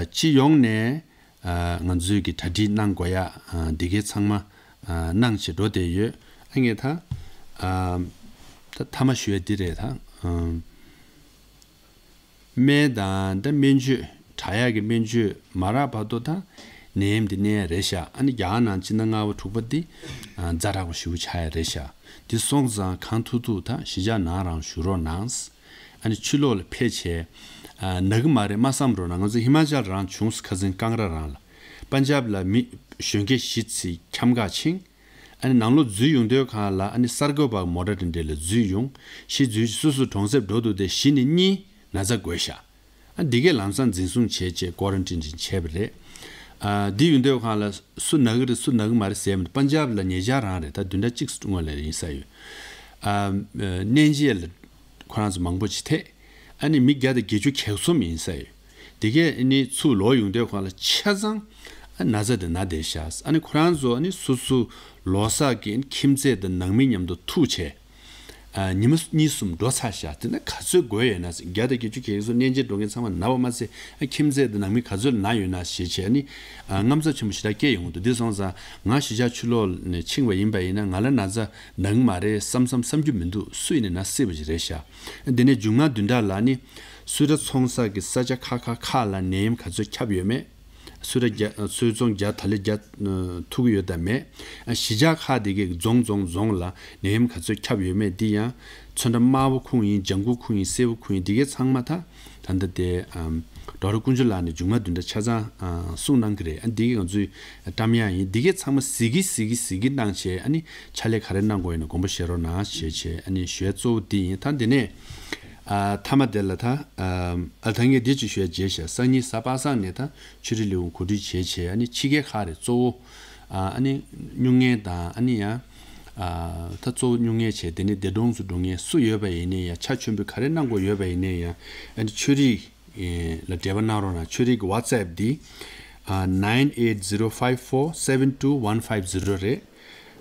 སྤྱི་ཡོངས་ནས་ཨ། ང་ཚོའི་གི་གྲ་སྒྲིག་གནང་དགོས་ཡ་ཨ། འདི་གའི་ཚང་མ་ཨ། གནང་བྱས་འགྲོ་བསྡད་ཡོད། ཨ། ངས་ད་ཨ། ད་མཐའ་མ་ཞུ་ཡ་འདི་རེད་ད། ཨ། སྨན་དང་ད་སྨན་བཅོས་དྲག་ཡག་གི་སྨན་བཅོས་མ་རག་བར་དུ་ད་ནད་ཡམས་འདི་གནས་ཡ་རེད་ཤག་ཨ་ནི་རྒྱ་གར་ནང་སྤྱི་ཟླ་ལྔ་པ་དྲུག་པ་འདི་ཨ། ཛ་དྲག་པོ་ཞེ་པོ་ཆགས་ཡ་རེད་ཤག་འདི་སོང་ཙང་གང་ཐུབ་ཐུབ་ད་གཞིས་ཆགས་ནང་རང་བཞུགས་རོགས་གནང་། ཨ་ནི་ཕྱི་ལོགས་ལ་ཕེབས་བྱས། ཨ། ན་གི་མ་རེད་མ་བསམ་རོགས་གནང་། ང་ཚོ་ཧི་མ་ཅལ་རང་བྱུང་ཁ་སང་ཀང་ར་རང་ལ། པན་ཇབ་ལ་མི་གཞོན་སྐྱེས་བཞི་ཙམ་འཁྱམ་ག་ཕྱིན། ཨ་ནི་ནང་ལོགས་འཛུལ་ཡོང་དུས་སྒང་ལ་ཨ་ནི་གསར་འགོད་པ་མོ་ཊ་དེ་འདྲ་ལ་འཛུལ་ཡོང་། གཞི་འཛུལ་སོ་སོ་གྲོང་གསེབ་འགྲོ་འདུག་སྟེ་གཞི་ནས་གཉིས་ན་ཚ་འགོས་ཤག་ཨ། འདི་གས་ལམ་སང་འཛིན་བཟུང་བྱས་བྱས་ཀོ་རན་ཊིན་བྱས་པ་རེད། ཨ། འདི་ཡོང་དུས་སྒང་ལ་སུ་ན་གི་རེད་སུ་ན་གི་མ་རེད་ཟེར་མི་འདུག་པན་ཇབ་ལ་ཉེ་ཆར་རང་རེད། ད་བདུན་ཕྲག་གཅིག་སྔོན་ལ་ཡིན་ས་ཡོད། ཨ། གནས་མཇལ་ལ་ཁོ་རང་ཚོ་མང་པོ་ཅིག་ཐེག་ཨ་ནི་མི་བརྒྱ་དང་བརྒྱད་ཅུ་གྱ་གསུམ་ཡིན་ས་ཡོད། དེ་གས་ཨ་ནི་ཚུར་ལོག་ཡོང་དུས་སྒང་ལ་ཆ་ཚང་ཨ་ན་ཚ་དེ་ན་བསྡད་ཤག་ཨ་ནི་ཁོ་རང་ཚོ་ཨ་ནི་སོ་སོ་ལོ་གསར་གྱི་ཁྱིམ་མཚེས་དང་ནང་མི་མཉམ་དུ་ཐུག་བྱས། ཨ། ཉི་མ་གཉིས་གསུམ་འགྲོ་ཚར་ཤག་དེ་ན་ག་ཚོད་འགོས་ཡོད་ན་བརྒྱ་དང་བརྒྱད་ཅུ་གྱ་གསུམ་གནས་མཇལ་འགྲོ་མཁན་ཚང་མ་ན་བ་མ་ཚད་ཨ། ཁྱིམ་མཚེས་དང་ནང་མི་ག་ཚོད་ན་ཡོད་ན་ཞེས་བྱས་ཨ་ནི་ཨ། དངངས་འཚབ་ཆེན་པོ་ཞེ་དྲག་སྐྱེས་ཡོང་གི་འདུག་འདི་སོང་ཙང་ང་གཞིས་ཆགས་ཕྱི་ལོགས་ནས་ཕྱིན་པ་ཡིན་པ་ཡིན་ན་ང་ལ་ན་ཚ་ན་གི་མ་རེད་བསམ་བསམ་བསམ་རྒྱུ་མི་འདུག་སུ་ཡིན་ནའི་ན་སྲིད་པ་ཞིག་རེད་ཤག་འདི་ནས་མཇུག་མ་བདུན་ཕྲག་ལ་ནི་སུད་ཊ་ཚོང་ས་གི་ས་ཆ་ཁག་ཁག་ཁག་ལ་ནད་ཡམས་ག་ཚོད་ཁྱབ་ཡོད་མེད། སུད་ཊ་རྒྱ་སུད་ཚོང་རྒྱ་ད་ལས་རྒྱ་ཐུག་གི་ཡོད་དམ་མེད། གཞིས་ཆགས་ཁག་དེ་གའི་རྫོང་རྫོང་རྫོང་ལ་ནད་ཡམས་ག་ཚོད་ཁྱབ་ཡོད་མེད་འདི་ཡང་ཚོན་ཁྲ་དམར་པོ་ཁུངས་ཡིན་ལྗང་ཁུ་ཁུངས་ཡིན་སེར་པོ་ཁུངས་ཡིན་འདི་གའི་ཚང་མ་ད་ད་ལྟ་དེ་ཨམ་ཌོག་ཊར་ཀུན་སྤྱོད་ལགས་ནས་མཇུག་མ་བདུན་ཕྲག་ཆ་ཚང་ཨ་གསུངས་གནང་གི་རེད། ཨ་འདི་གའི་ང་ཚོའི་བཀྲམ་ཡག་ཡིན། འདི་གའི་ཚང་མ་གཟིགས་གི་གཟིགས་གི་གཟིགས་གི་གནང་བྱས་ཨ་ནི་ཕྱག་ལས་ག་རེ་གནང་དགོས་ཡིན་ན་དགོངས་པ་བཞེས་རོགས་གནང་ཞེས་བྱས་ཨ་ནི་ཞུ་ཡ་གཙོ་བོ་འདི་ཡིན། ད་འདི་ནས་ཨ་མཐའ་མ་དེ་ལ་ད་ཨ་ད་ངས་འདི་ཅིག་ཞུ་ཡ་བརྗེད་བཞག་སང་ཉིན་གཟའ་པ་སངས་ནས་ད་ཆོས་རིག་ལས་ཁུངས་གོ་སྒྲིག་བྱས་བྱས་ཨ་ནི་ཕྱི་རྒྱལ་ཁག་རེད་གཙོ་བོ། ཨ་ཨ་ནི་སྨྱུང་གནས་དང་ཨ་ནི་ཡང་ཨ་ད་གཙོ་བོ་སྨྱུང་གནས་བྱས་དེ་ནི་འདས་གྲོངས་སུ་འགྲོ་མཁན་སུ་ཡོད་པ་ཡིན་ནའི་ཡང་ཕྱག་མཆོད་འབུལ་ག་རེ་གནང་དགོས་ཡོད་པ་ཡིན་ནའི་ཡང་ཨ་ནི་ཆོས་རིག་ལ་འབྲེལ་བ་གནང་རོགས་གནང་། ཆོས་རིག་གི་ཝ་ཊི་སེབ་འདི་ཨ་nine eight zero five four seven two one five zero རེད།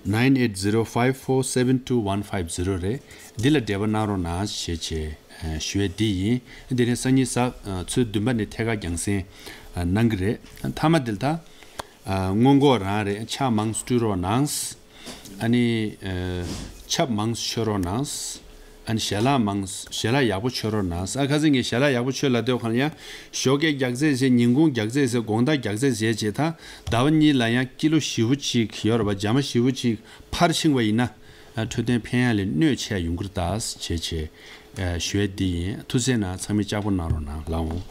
nine eight zero five four seven two one five zero རེད། འདི་ལ་འབྲེལ་བ་གནང་རོགས་གནང་ཞེས་བྱས་ཞུ་ཡས་འདི་ཡིན། འདི་ནས་སང་ཉིན་གཟའ་ཚོད་བདུན་པ་ནས་ཐད་ཀར་རྒྱང་སྲིང་གནང་གི་རེད། མཐའ་མ་འདི་ལ་ད་སྔོན་འགོག་རང་རེད། ཆང་མང་སྤྲོད་རོགས་གནང་། ཨ་ནི་ཆབ་མང་མཆོད་རོགས་གནང་། ཨ་ནི་ཞལ་ལག་མང་ཞལ་ལག་ཡག་པོ་མཆོད་རོགས་གནང་། ཨ་ཁ་སང་ངས་ཞལ་ལག་ཡག་པོ་མཆོད་ལབ་དུས་གང་ཡང་ཞོགས་ཀས་རྒྱགས་ཚད་ཟེར། ཉིན་གུང་རྒྱགས་ཚད་ཟེར། དགོང་དག་རྒྱགས་ཚད་ཟེར་བྱས། ད་ཟླ་བ་གཉིས་ལ་ཡང་ཀི་ལོ་བཞི་བོ་གཅིག་ཡོད་རེད་པ། རྒྱ་མ་བཞི་བོ་གཅིག་ཕར་ཕྱིན་པ་ཡིན་ན། འཕྲོད་བསྟེན་ཕན་ཡག་ལ་གནོད་ཆེ་ཡོང་གི་རེད་ད་ཞེས་བྱས་ཞུ་ཡས་འདི་ཡིན། ཐུགས་བརྩེ་གནང་། ཚང་མས་ལྕགས་པོ་གནང་རོགས་གནང་ལགས་འོང་།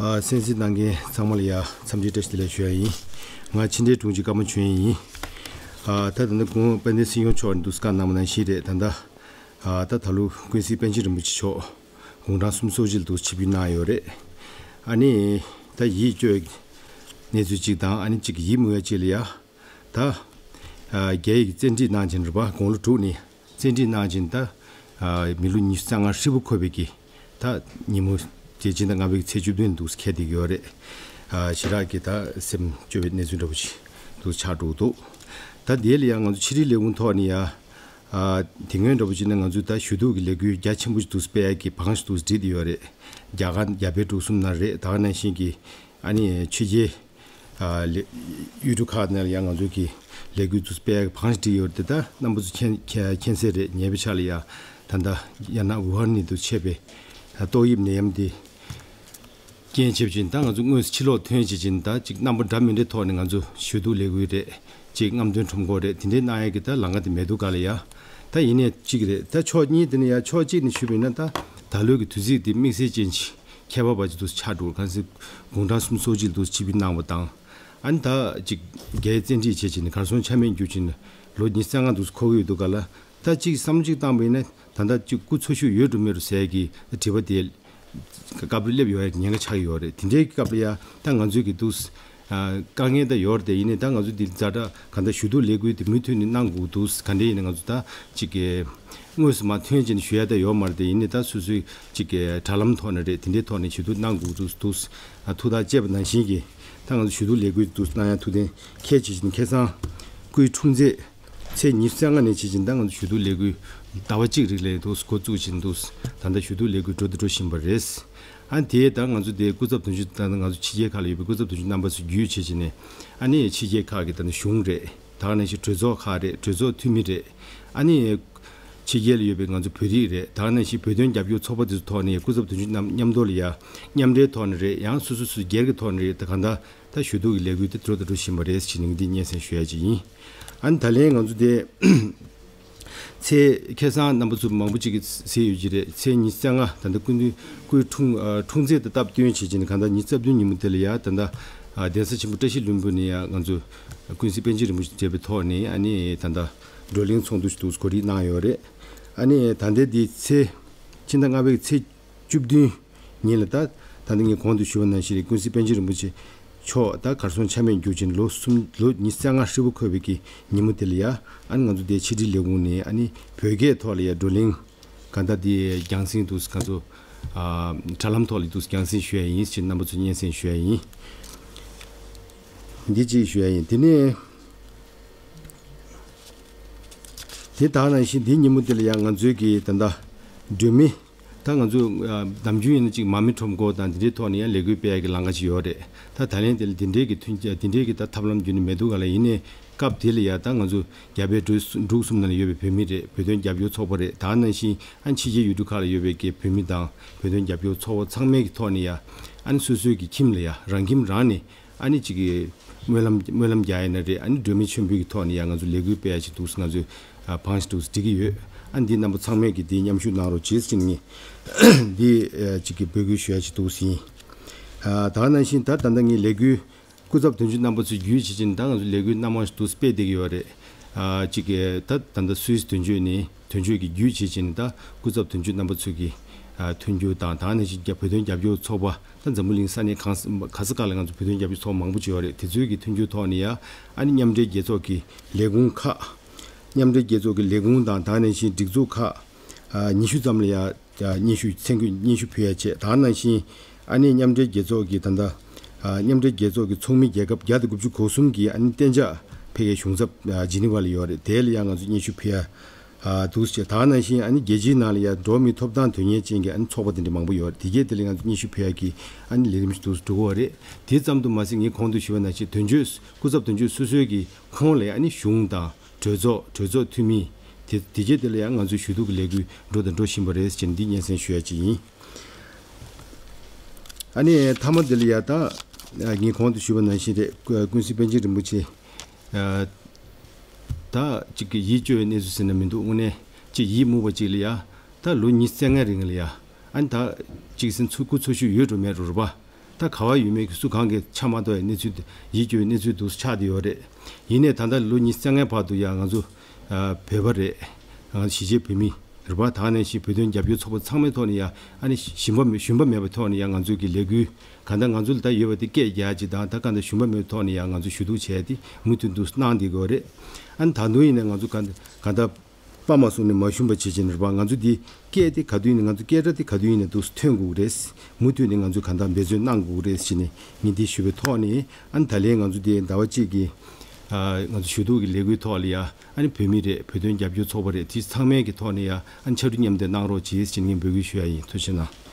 ཨ་གསན་གཟིགས་གནང་མཁན་ཚང་མ་ལ་ཡ་འཚམས་འདྲི་བཀྲ་ཤིས་བདེ་ལེགས་ཞུ་ཡ་ཡིན། ང་ཕྱི་འབྲེལ་དྲུང་ཆེ་ཀརྨ་ཆོས་དབྱིངས་ཡིན། ཨ་ད་ད་ལྟ་གོང་དཔལ་ལྡན་སྲིད་སྐྱོང་མཆོག་ནས་འདུག་སེ་བཀའ་གནང་བ་ནང་བཞིན་རེད། ད་ལྟ་ཨ་ད་ད་ལོ་ཀུན་གཟིགས་པཎ་ཆེན་རིན་པོ་ཆེ་མཆོག་དགུང་གྲངས་སུམ་ཅུ་སོ་གཅིག་ལ་འདུག་ཆིབས་བསྒྱུར་གནང་ཡོད་རེད། ཨ་ནི་ད་ཡིད་སྐྱོ་གནས་ཚུལ་གཅིག་དང་། ཨ་ནི་གཅིག་ཡིད་མུག་ཡ་གཅིག་ལ་ཡ། ད་ཨ་རྒྱ་ཡིག་བཙན་ཁྲིད་གནང་བྱས་རེད་པ། དགུང་ལོ་དྲུག་ནས་བཙན་ཁྲིད་གནང་བྱས། ད་ཨ་མི་ལོ་ཉི་ཤུ་རྩ་ལྔ་ཧྲིལ་པོ་འཁོར་བའི་གི་ད་ཉིན་མོ་དེ་སྤྱི་ཟླ་ལྔ་པའི་ཚེས་བཅུ་བདུན་འདུག་འཁེལ་བསྡད་ཀྱི་ཡོད་རེད། ཨ་ཞེ་དྲག་གི་ད་སེམས་སྐྱོ་བའི་གནས་ཚུལ་འདྲ་པོ་ཞིག་འདུག་ཆགས་འགྲོ་གི་འདུག་ད་དེ་ལ་ཡང་ང་ཚོ་ཕྱི་དྲིལ་ལས་ཁུངས་ཐོག་ནས་ཡ། ཨ་དེ་སྔོན་འདྲ་པོ་བྱས་ན་ང་ཚོས་ད་ཞུ་གཏུག་གི་ལས་འགུལ་རྒྱ་ཆེན་པོ་ཞིག་འདུག་སྤེལ་ཡག་གི་བང་ཞིག་འདུག་བསྒྲིགས་བསྡད་ཡོད་རེད། རྒྱ་གར་རྒྱ་བལ་འབྲུག་གསུམ་ནང་རེད། ད་ག་ནང་བཞིན་གྱི་ཨ་ནི་ཕྱི་རྒྱལ་ཨ་ལས་ཡུལ་གྲུ་ཁག་ནང་ལ་ཡང་ང་ཚོས་ཀྱི་ལས་འགུལ་འདུག་སྤེལ་ཡག་གི་བང་ཞིག་བསྒྲིགས་ཡོད་རེད། དེ་ད་རྣམ་པ་ཚོ་མཁྱེན་མཁྱེན་མཁྱེན་གསལ་རེད། ཉེ་བའི་ཆར་ལ་ཡ་ད་ལྟ་ཡང་ན་ཝུ་ཧན་ནས་འདུག་མཆེད་པའི་ཏོག་དབྱིབས་ནད་ཡམས་འདི་རྐྱེན་བྱས་པ་ཅིན་ད་ང་ཚོ་དངོས་སུ་ཕྱི་ལོགས་ཐོན་བྱས་ཅིང་། ད་ཅིག་རྣམ་པ་འདྲ་མི་འདྲའི་ཐོག་ནས་ང་ཚོ་ཞུ་གཏུག་ལས་འགུལ་རེད། ཅིག་རྔམ་སྟོན་ཁྲོམ་སྐོར་རེད། དེ་འདྲའི་གནང་ཡག་གི་ད་ལམ་ཁ་དེ་མེད་འདུག་ག་ལ་ཡ། ད་ཡིན་ནའི་གཅིག་རེད། ད་ཕྱོགས་གཉིས་དེ་ནས་ཡ་ཕྱོགས་གཅིག་ནས་ཞུས་པ་ཡིན་ན། ད་ད་ལོའི་གི་དུས་ཚིགས་དེ་དམིགས་བསལ་ཅན་ཅིག་ཁྱད་པར་བ་ཅིག་འདུག་ཆགས་འགྲོ། གང་ཟེར་དགུང་གྲངས་སུམ་ཅུ་སོ་གཅིག་ལ་འདུག་ཆིབས་བསྒྱུར་གནང་བ་དང་། ཨ་ནི་ད་ཅིག་རྒྱའི་བཙན་ཁྲིད་བྱས་བྱས་ནས་གར་སོང་ཆ་མེད་གྱུར་བྱས་ནས་ལོ་ཉི་ཤུ་རྩ་ལྔ་འདུག་འཁོར་གྱི་ཡོད་འདུག་ག་ལ། ད་ཅིག་བསམ་བློ་ཅིག་བཏང་པ་ཡིན་ན། ད་ལྟ་ཅིག་སྐུ་འཚོ་བཞུགས་ཡོད་འགྲོ་མེད་འགྲོ་ཟེར་གྱི་དྲི་བ་དེ་སྐབས་རེ་སླེབས་ཡོང་ཡག་ཉེན་ཁ་ཆགས་ཡོད་རེད། དེ་འདྲའི་སྐབས་ལ་ཡ་ད་ང་ཚོའི་གི་འདུག་ཨ་དཀའ་ངལ་ད་ཡོད་རེད་དེ། ཡིན་ནའི་ད་ང་ཚོ་འདི་ཛ་དྲག་ག་འདྲ་ཞུ་གཏུག་ལས་འགུལ་དེ་མུ་མཐུད་ནས་གནང་དགོས་འདུག་ག་འདྲ་ཡིན་ན་ང་ཚོ་ད་ཅིག་གི་དངོས་སུ་མར་ཐོན་བྱས་ནས་ཞུ་ཡ་ད་ཡོད་མ་རེད་དེ། ཡིན་ནའི་ད་སོ་སོའི་ཅིག་གི་དྲ་ལམ་ཐོག་ནས་རེད། དེ་འདྲའི་ཐོག་ནས་ཞུ་གཏུག་གནང་དགོས་འདུག་འདུག་ཨ་ཐུགས་ཐག་བཅད་པ་ནང་བཞིན་གྱི་ད་ང་ཚོ་ཞུ་གཏུག་ལས་འགུལ་འདུག་གནང་ཡ་ཐུགས་གཏན་འཁེལ་བྱས་ནས། ཁ་སང་སྐུའི་འཁྲུངས་ཚེས་ཚེས་ཉི་ཤུ་རྩ་ལྔ་ནས་བྱས་བྱས་ད་ང་ཚོ་ཞུ་གཏུག་ལས་འགུལ་ཟླ་བ་གཅིག་རིང་ལ་འདུག་འགོ་བཙུགས་བྱས་འདུག་ད་ལྟ་ཞུ་གཏུག་ལས་འགུལ་འགྲོ་དང་འགྲོ་བཞིན་པ་རེད། ཨ་དེ་ད་ང་ཚོ་དེ་སྐུ་ཚབ་དོན་གཅོད། ད་ང་ཚོ་ཕྱི་རྒྱལ་ཁག་ལ་ཡོད་པའི་སྐུ་ཚབ་དོན་གཅོད་རྣམ་པ་ཚོ་བརྒྱུད་བྱས་བྱས་ནས། ཨ་ནི་ཕྱི་རྒྱལ་ཁག་གི་ད་ནི་གཞུང་རེད། ད་ག་ནང་བཞིན་གྲོས་ཚོགས་ཁག་རེད། གྲོས་ཚོགས་འཐུས་མི་རེད། ཨ་ནི་ཕྱི་རྒྱལ་ལ་ཡོད་པའི་ང་ཚོ་བོད་རིགས་རེད། ད་ག་ནང་བཞིན་བོད་དོན་རྒྱབ་སྐྱོར་ཚོགས་པ་དེ་ཚོ་ཐོག་ནས་སྐུ་ཚབ་དོན་གཅོད་རྣམ་མཉམ་དུ་ལ་ཡ་མཉམ་འབྲེལ་ཐོག་ནས་རེད། ཡང་སོ་སོ་སོ་སྒེར་གྱི་ཐོག་ནས་རེད། ད་གང་ལྟར་ད་ཞུ་གཏུག་གི་ལས་འགུལ་དེ་འགྲོ་དང་འགྲོ་བཞིན་པ་རེད་ཅེས་ནས་འདི་སྙན་སེང་ཞུ་ཡ་ཅིག་ཡིན། ཨ་ནི་ད་ལན་ང་ཚོ་དེ་ཚེས་ཁ་སང་རྣམ་པ་ཚོ་མང་པོ་ཅིག་གིས་གཟིགས་ཡོད་ཀྱི་རེད། ཚེས་ཉི་ཤུ་རྩ་ལྔ། ད་ལྟ་སྐུ་མདུན་སྐུའི་འཁྲུངས་ཨ་འཁྲུངས་ཚེས་དང་སྟབས་བསྟུན་བྱེད་ཀྱིན། གང་ལྟར་ཉི་ཤུ་རྩ་བདུན་ཉིན་མོ་དེ་ལ་ཡ་ད་ལྟ་ཨ་གདན་ས་ཆེན་པོ་བཀྲ་ཤིས་ལྷུན་པོ་ནས་ཡ་ང་ཚོ་ཀུན་གཟིགས་པཎ་ཆེན་རིན་པོ་ཆེ་མཇལ་བའི་ཐོག་ནས། ཨ་ནི་ད་ལྟ་བགྲོ་གླེང་ཚོགས་འདུ་ཞིག་འདུག་གོ་སྒྲིག་གནང་ཡོད་རེད། ཨ་ནི་ད་ལྟའི་འདི་ཚེས་ཕྱི་ཟླ་ལྔ་པའི་ཚེས་བཅུ་བདུན་ཉིན་ལ། ད་ད་ལྟ་ངས་གོང་དུ་ཞུས་པ་ནང་བཞིན་རེད། ཀུན་གཟིགས་པཎ་ཆེན་རིན་པོ་ཆེ་མཆོག་ད་གར་སོང་ཆ་མེད་གྱུར་ཅིང་ལོ་གསུམ་ལོ་ཉི་ཤུ་རྩ་ལྔ་ཧྲིལ་པོ་འཁོར་བའི་གི་ཉིན་མོ་དེ་ལ་ཡ། ཨ་ནི་ང་ཚོ་དེ་ཕྱི་དྲིལ་ལས་ཁུངས་ནས་ཨ་ནི་བོད་སྐད་ཐོག་ལ་ཡ་བགྲོ་གླེང་གང་ལྟར་དེ་རྒྱང་སྲིང་དུ་ང་ཚོ་ཨ་དྲ་ལམ་ཐོག་ལ་དུ་རྒྱང་སྲིང་ཞུ་ཡ་ཡིན་ཞེས་རྣམ་པ་ཚོ་སྙན་སེང་ཞུ་ཡ་ཡིན། འདི་གཅིག་ཞུ་ཡ་ཡིན། དེ་ནས་དེ་ད་ག་ནང་བཞིན་དེ་ཉིན་མོ་དེ་ལ་ཡང་ང་ཚོའི་གི་ད་ལྟ་སྒྲོལ་མའི་ད་ང་ཚོ་ཨ་ནམ་རྒྱུན་ཡིན་ན་ཅིག་མར་མེ་ཁྲོམ་སྐོར་དང་དེ་འདྲའི་ཐོག་ནས་ཡང་ལས་འགུལ་སྤེལ་ཡ་གི་ལམ་ཁ་ཅིག་ཡོད་རེད། ད་ད་ལན་དེ་ལ་དེ་འདྲའི་གི་མཐུན་རྐྱེན་དེ་འདྲའི་གི་ད་ཐབས་ལམ་བརྒྱུད་ནས་མེད་འདུག་ག་ལ། ཡིན་ནའི་སྐབས་དེ་ལ་ཡ་ད་ང་ཚོ་རྒྱ་བལ་འབྲུག་འབྲུག་གསུམ་ནང་ལ་ཡོད་པའི་བོད་མི་རེད། བོད་དོན་རྒྱབ་སྐྱོར་ཚོགས་པ་རེད། ད་ག་ནང་བཞིན་ཨ་ནི་ཕྱི་རྒྱལ་ཡུལ་གྲུ་ཁག་ལ་ཡོད་པའི་གི་བོད་མི་དང་བོད་དོན་རྒྱབ་སྐྱོར་ཚོགས་པ་ཚང་མའི་གི་ཐོག་ནས་ཡ། ཨ་ནི་སོ་སོའི་གི་ཁྱིམ་ལ་ཡ་རང་ཁྱིམ་རང་ནས་ཨ་ནི་ཅིག་གི་སྨོན་ལམ་སྨོན་ལམ་རྒྱག་ཡ་ན་རེད། ཨ་ནི་སྒྲོལ་མའི་མཆོད་འབུལ་གྱི་ཐོག་ནས་ཡང་ང་ཚོ་ལས་འགུལ་སྤེལ་ཡ་ཅིག་འདུག་ང་ཚོས་ཨ་བང་ཞིག་འདུག་སྒྲིག་གི་ཡོད། ཨ་ནི་འདི་རྣམ་པ་ཚང་མས་ཀྱི་འདི་མཉམ་ཞུགས་གནང་རོགས་བྱེད་ཟེར་ནས་འདི་ཨ་ཅིག་གི་འབོད་སྐུལ་ཞུ་ཡ་ཅིག་འདུག་ཡིན། ཨ་ད་ག་ནང་བཞིན་ད་ད་ལྟ་ངའི་ལས་འགུལ་སྐུ་ཚབ་དོན་གཅོད་རྣམ་པ་ཚོས་བརྒྱུད་བྱེད་ཀྱིན་ད་ང་ཚོ་ལས་འགུལ་སྣ་མང་ཞིག་འདུག་སྤེལ་བསྡད་ཀྱི་ཡོད་རེད། ཨ་ཅིག་གི་ད་ད་ལྟ་སུད་སི་དོན་གཅོད་ནས། དོན་གཅོད་ཀྱི་བརྒྱུད་བྱེད་ཀྱིན་ད་སྐུ་ཚབ་དོན་གཅོད་རྣམ་པ་ཚོ་གི་ཨ་མཐུན་འགྱུར་དང་། ད་ག་ནང་བཞིན་རྒྱ་བོད་དོན་རྒྱབ་སྐྱོར་ཚོགས་པ་ད་འཛམ་བུ་གླིང་ས་གནས་གང་ས་གང་ས་ག་ལ་ང་ཚོ་བོད་དོན་རྒྱབ་སྐྱོར་ཚོགས་པ་མང་པོ་ཅིག་ཡོད་རེད། དེ་ཚོའི་གི་མཐུན་འགྱུར་ཐོག་ནས་ཡ་ཨ་ནི་མཉམ་འབྲེལ་རྒྱལ་ཚོགས་ཀྱི་ལས་ཁུངས་ཁག་མཉམ་འབྲེལ་རྒྱལ་ཚོགས་ཀྱི་ལས་ཁུངས་དང་། ད་ག་ནང་བཞིན་སྒྲིག་འཛུགས་ཁག་ཨ་ཉི་ཤུ་ཙམ་ལ་ཡ་སྙན་ཞུ་མཚན་བཀོད་སྙན་ཞུ་ཕུལ་ཡ་བྱས། ད་ག་ནང་བཞིན་ཨ་ནི་མཉམ་འབྲེལ་རྒྱལ་ཚོགས་ཀྱི་ད་ལྟ་ཨ་མཉམ་འབྲེལ་རྒྱལ་ཚོགས་ཀྱི་ཚོགས་མི་རྒྱལ་ཁབ་བརྒྱ་དང་དགུ་བཅུ་གོ་གསུམ་གྱི་ཨ་ནི་གཏན་འཇགས་ ཕ་གིའི་གཞུང་ཚབ་ཨ་ཇི་ནི་ཝ་ལ་ཡོད་རེད། དེ་ལ་ཡང་ང་ཚོ་སྙན་ཞུ་ཕུལ་ཡ་ཨ་འདུག་ཟེར། ད་ག་ནང་བཞིན་ཨ་ནི་རྒྱལ་སྤྱིའི་ནང་ལ་ཡང་འགྲོ་བ་མིའི་ཐོབ་ཐང་དོན་གཉེར་ཅན་གྱི་ཨ་ནི་ཚོགས་པ་དེ་འདྲ་མང་པོ་ཡོད་རེད། དེ་གས་དེ་ལ་ང་ཚོ་སྙན་ཞུ་ཕུལ་ཡ་གི་ཨ་ནི་ལས་རིམ་ཞིག་འདུག་འགྲོ་གི་ཡོད་རེད། དེ་ཙམ་དུ་མ་ཟད་ངས་གོང་དུ་ཞུས་པ་ནང་བཞིན་དོན་གཅོད་སྐུ་ཚབ་དོན་གཅོད་སོ་སོའི་གི་ཁོངས་ལ་ཨ་ནི་གཞུང་དང་གྲོས་ཚོགས་གྲོས་ཚོགས་འཐུས་མི་དེ་དེ་གས་དེ་ལ་ཡང་ང་ཚོའི་ཞུ་གཏུག་གི་ལས་འགུལ་འགྲོ་དང་འགྲོ་བཞིན་པ་རེད་ཅེས་འདི་སྙན་སེང་ཞུ་ཡ་ཅིག་ཡིན། ཨ་ནི་མཐའ་མ་དེ་ལ་ཡ་ད་ངས་གོང་དུ་ཞུས་པ་ནང་བཞིན་རེད། ཀུན་གཟིགས་པཎ་ཆེན་རིན་པོ་ཆེ་ད་ཅིག་གི་ཡིད་སྐྱོ་བའི་གནས་ཚུལ་ཟེར་ན་མི་འདུག་དངོས་གནས་ཅིག་ཡིད་མུག་པ་ཅིག་ལ་ཡ་ད་ལོ་ཉི་ཤུ་རྩ་ལྔའི་རིང་ལ་ཡ་ཨ་ནི་ད་ཅིག་སེམས་འཚོ་སྐུ་འཚོ་བཞུགས་ཡོད་འགྲོ་མེད་འགྲོ་རེད་པ། ད་ག་བ་ཡོད་མེད་ཀྱི་སུ་གང་གི་ཆ་མ་གཏོགས་ཡ་གནས་ཚུལ་དེ་ཡིད་སྐྱོ་བའི་གནས་ཚུལ་འདུག་ཆགས་བསྡད་ཡོད་རེད། ཡིན་ནའི་ད་ལྟ་ལོ་ཉི་ཤུ་རྩ་ལྔའི་བར་དུ་ཡང་ང་ཚོ་ཨ་བོད་པ་རེད། ང་ཚོ་གཞིས་བྱེས་བོད་མི་རེད་པ། ད་ག་ནང་བཞིན་བོད་དོན་རྒྱབ་སྐྱོར་ཚོགས་པ་ཚང་མའི་ཐོག་ནས་ཡང་ཨ་ནི་ཞུམ་པ་མེད་ཞུམ་པ་མེད་པའི་ཐོག་ནས་ཡང་ང་ཚོ་གི་ལས་འགུལ་གང་ལྟར་ང་ཚོ་ལ་ད་ཡོད་པ་དེ་སྐད་རྒྱག་ཅིག་དང་ད་གང་ལྟར་ཞུམ་པ་མེད་པའི་ཐོག་ནས་ཡང་ང་ཚོ་ཞུ་གཏུག་བྱས་ཏེ་མུ་མཐུད་དུ་གནང་བསྡད་དགོས་རེད། ཨ་ནི་ད་དུང་ཡིན་ན་ང་ཚོ་གང་གང་ལྟར། པ་མ་གསུངས་ནས་མ་ཞུམ་པ་བྱེད་ཀྱི་ཡིན་རེད་པ། ང་ཚོ་འདི་སྐད་དེ་ག་དུས་ཡིན་ན་ང་ཚོ་སྐད་སྒྲ་དེ་ག་དུས་ཡིན་ན་འདུག་སེ་ཐོན་དགོས་ཀྱི་རེད། མུ་མཐུད་ནས་ང་ཚོས་གང་ལྟར་འབད་བརྩོན་གནང་དགོས་ཀྱི་རེད་ཟེར་ནས་ངས་འདི་ཞུས་པའི་ཐོག་ནས་ཨ་ནི་ད་ལན་ང་ཚོ་འདི་ཟླ་བ་གཅིག་གི་ཨ་ང་ཚོ་ཞུ་གཏུག་གི་ལས་འགུལ་ཐོག་ལ་ཡ་ཨ་ནི་བོད་མི་རེད། བོད་དོན་རྒྱབ་སྐྱོར་ཚོགས་པ་རེད། དེ་ཚང་མའི་གི་ཐོག་ནས་ཡ་ཨ་ནི་ཕྱར་གྲུ་མཉམ་འདེགས་གནང་རོགས་གྱིས་ཟེར་ནས་ངས་འབོད་སྐུལ་ཞུ་ཡ་ཡིན། ཐུགས་རྗེ་གནང་།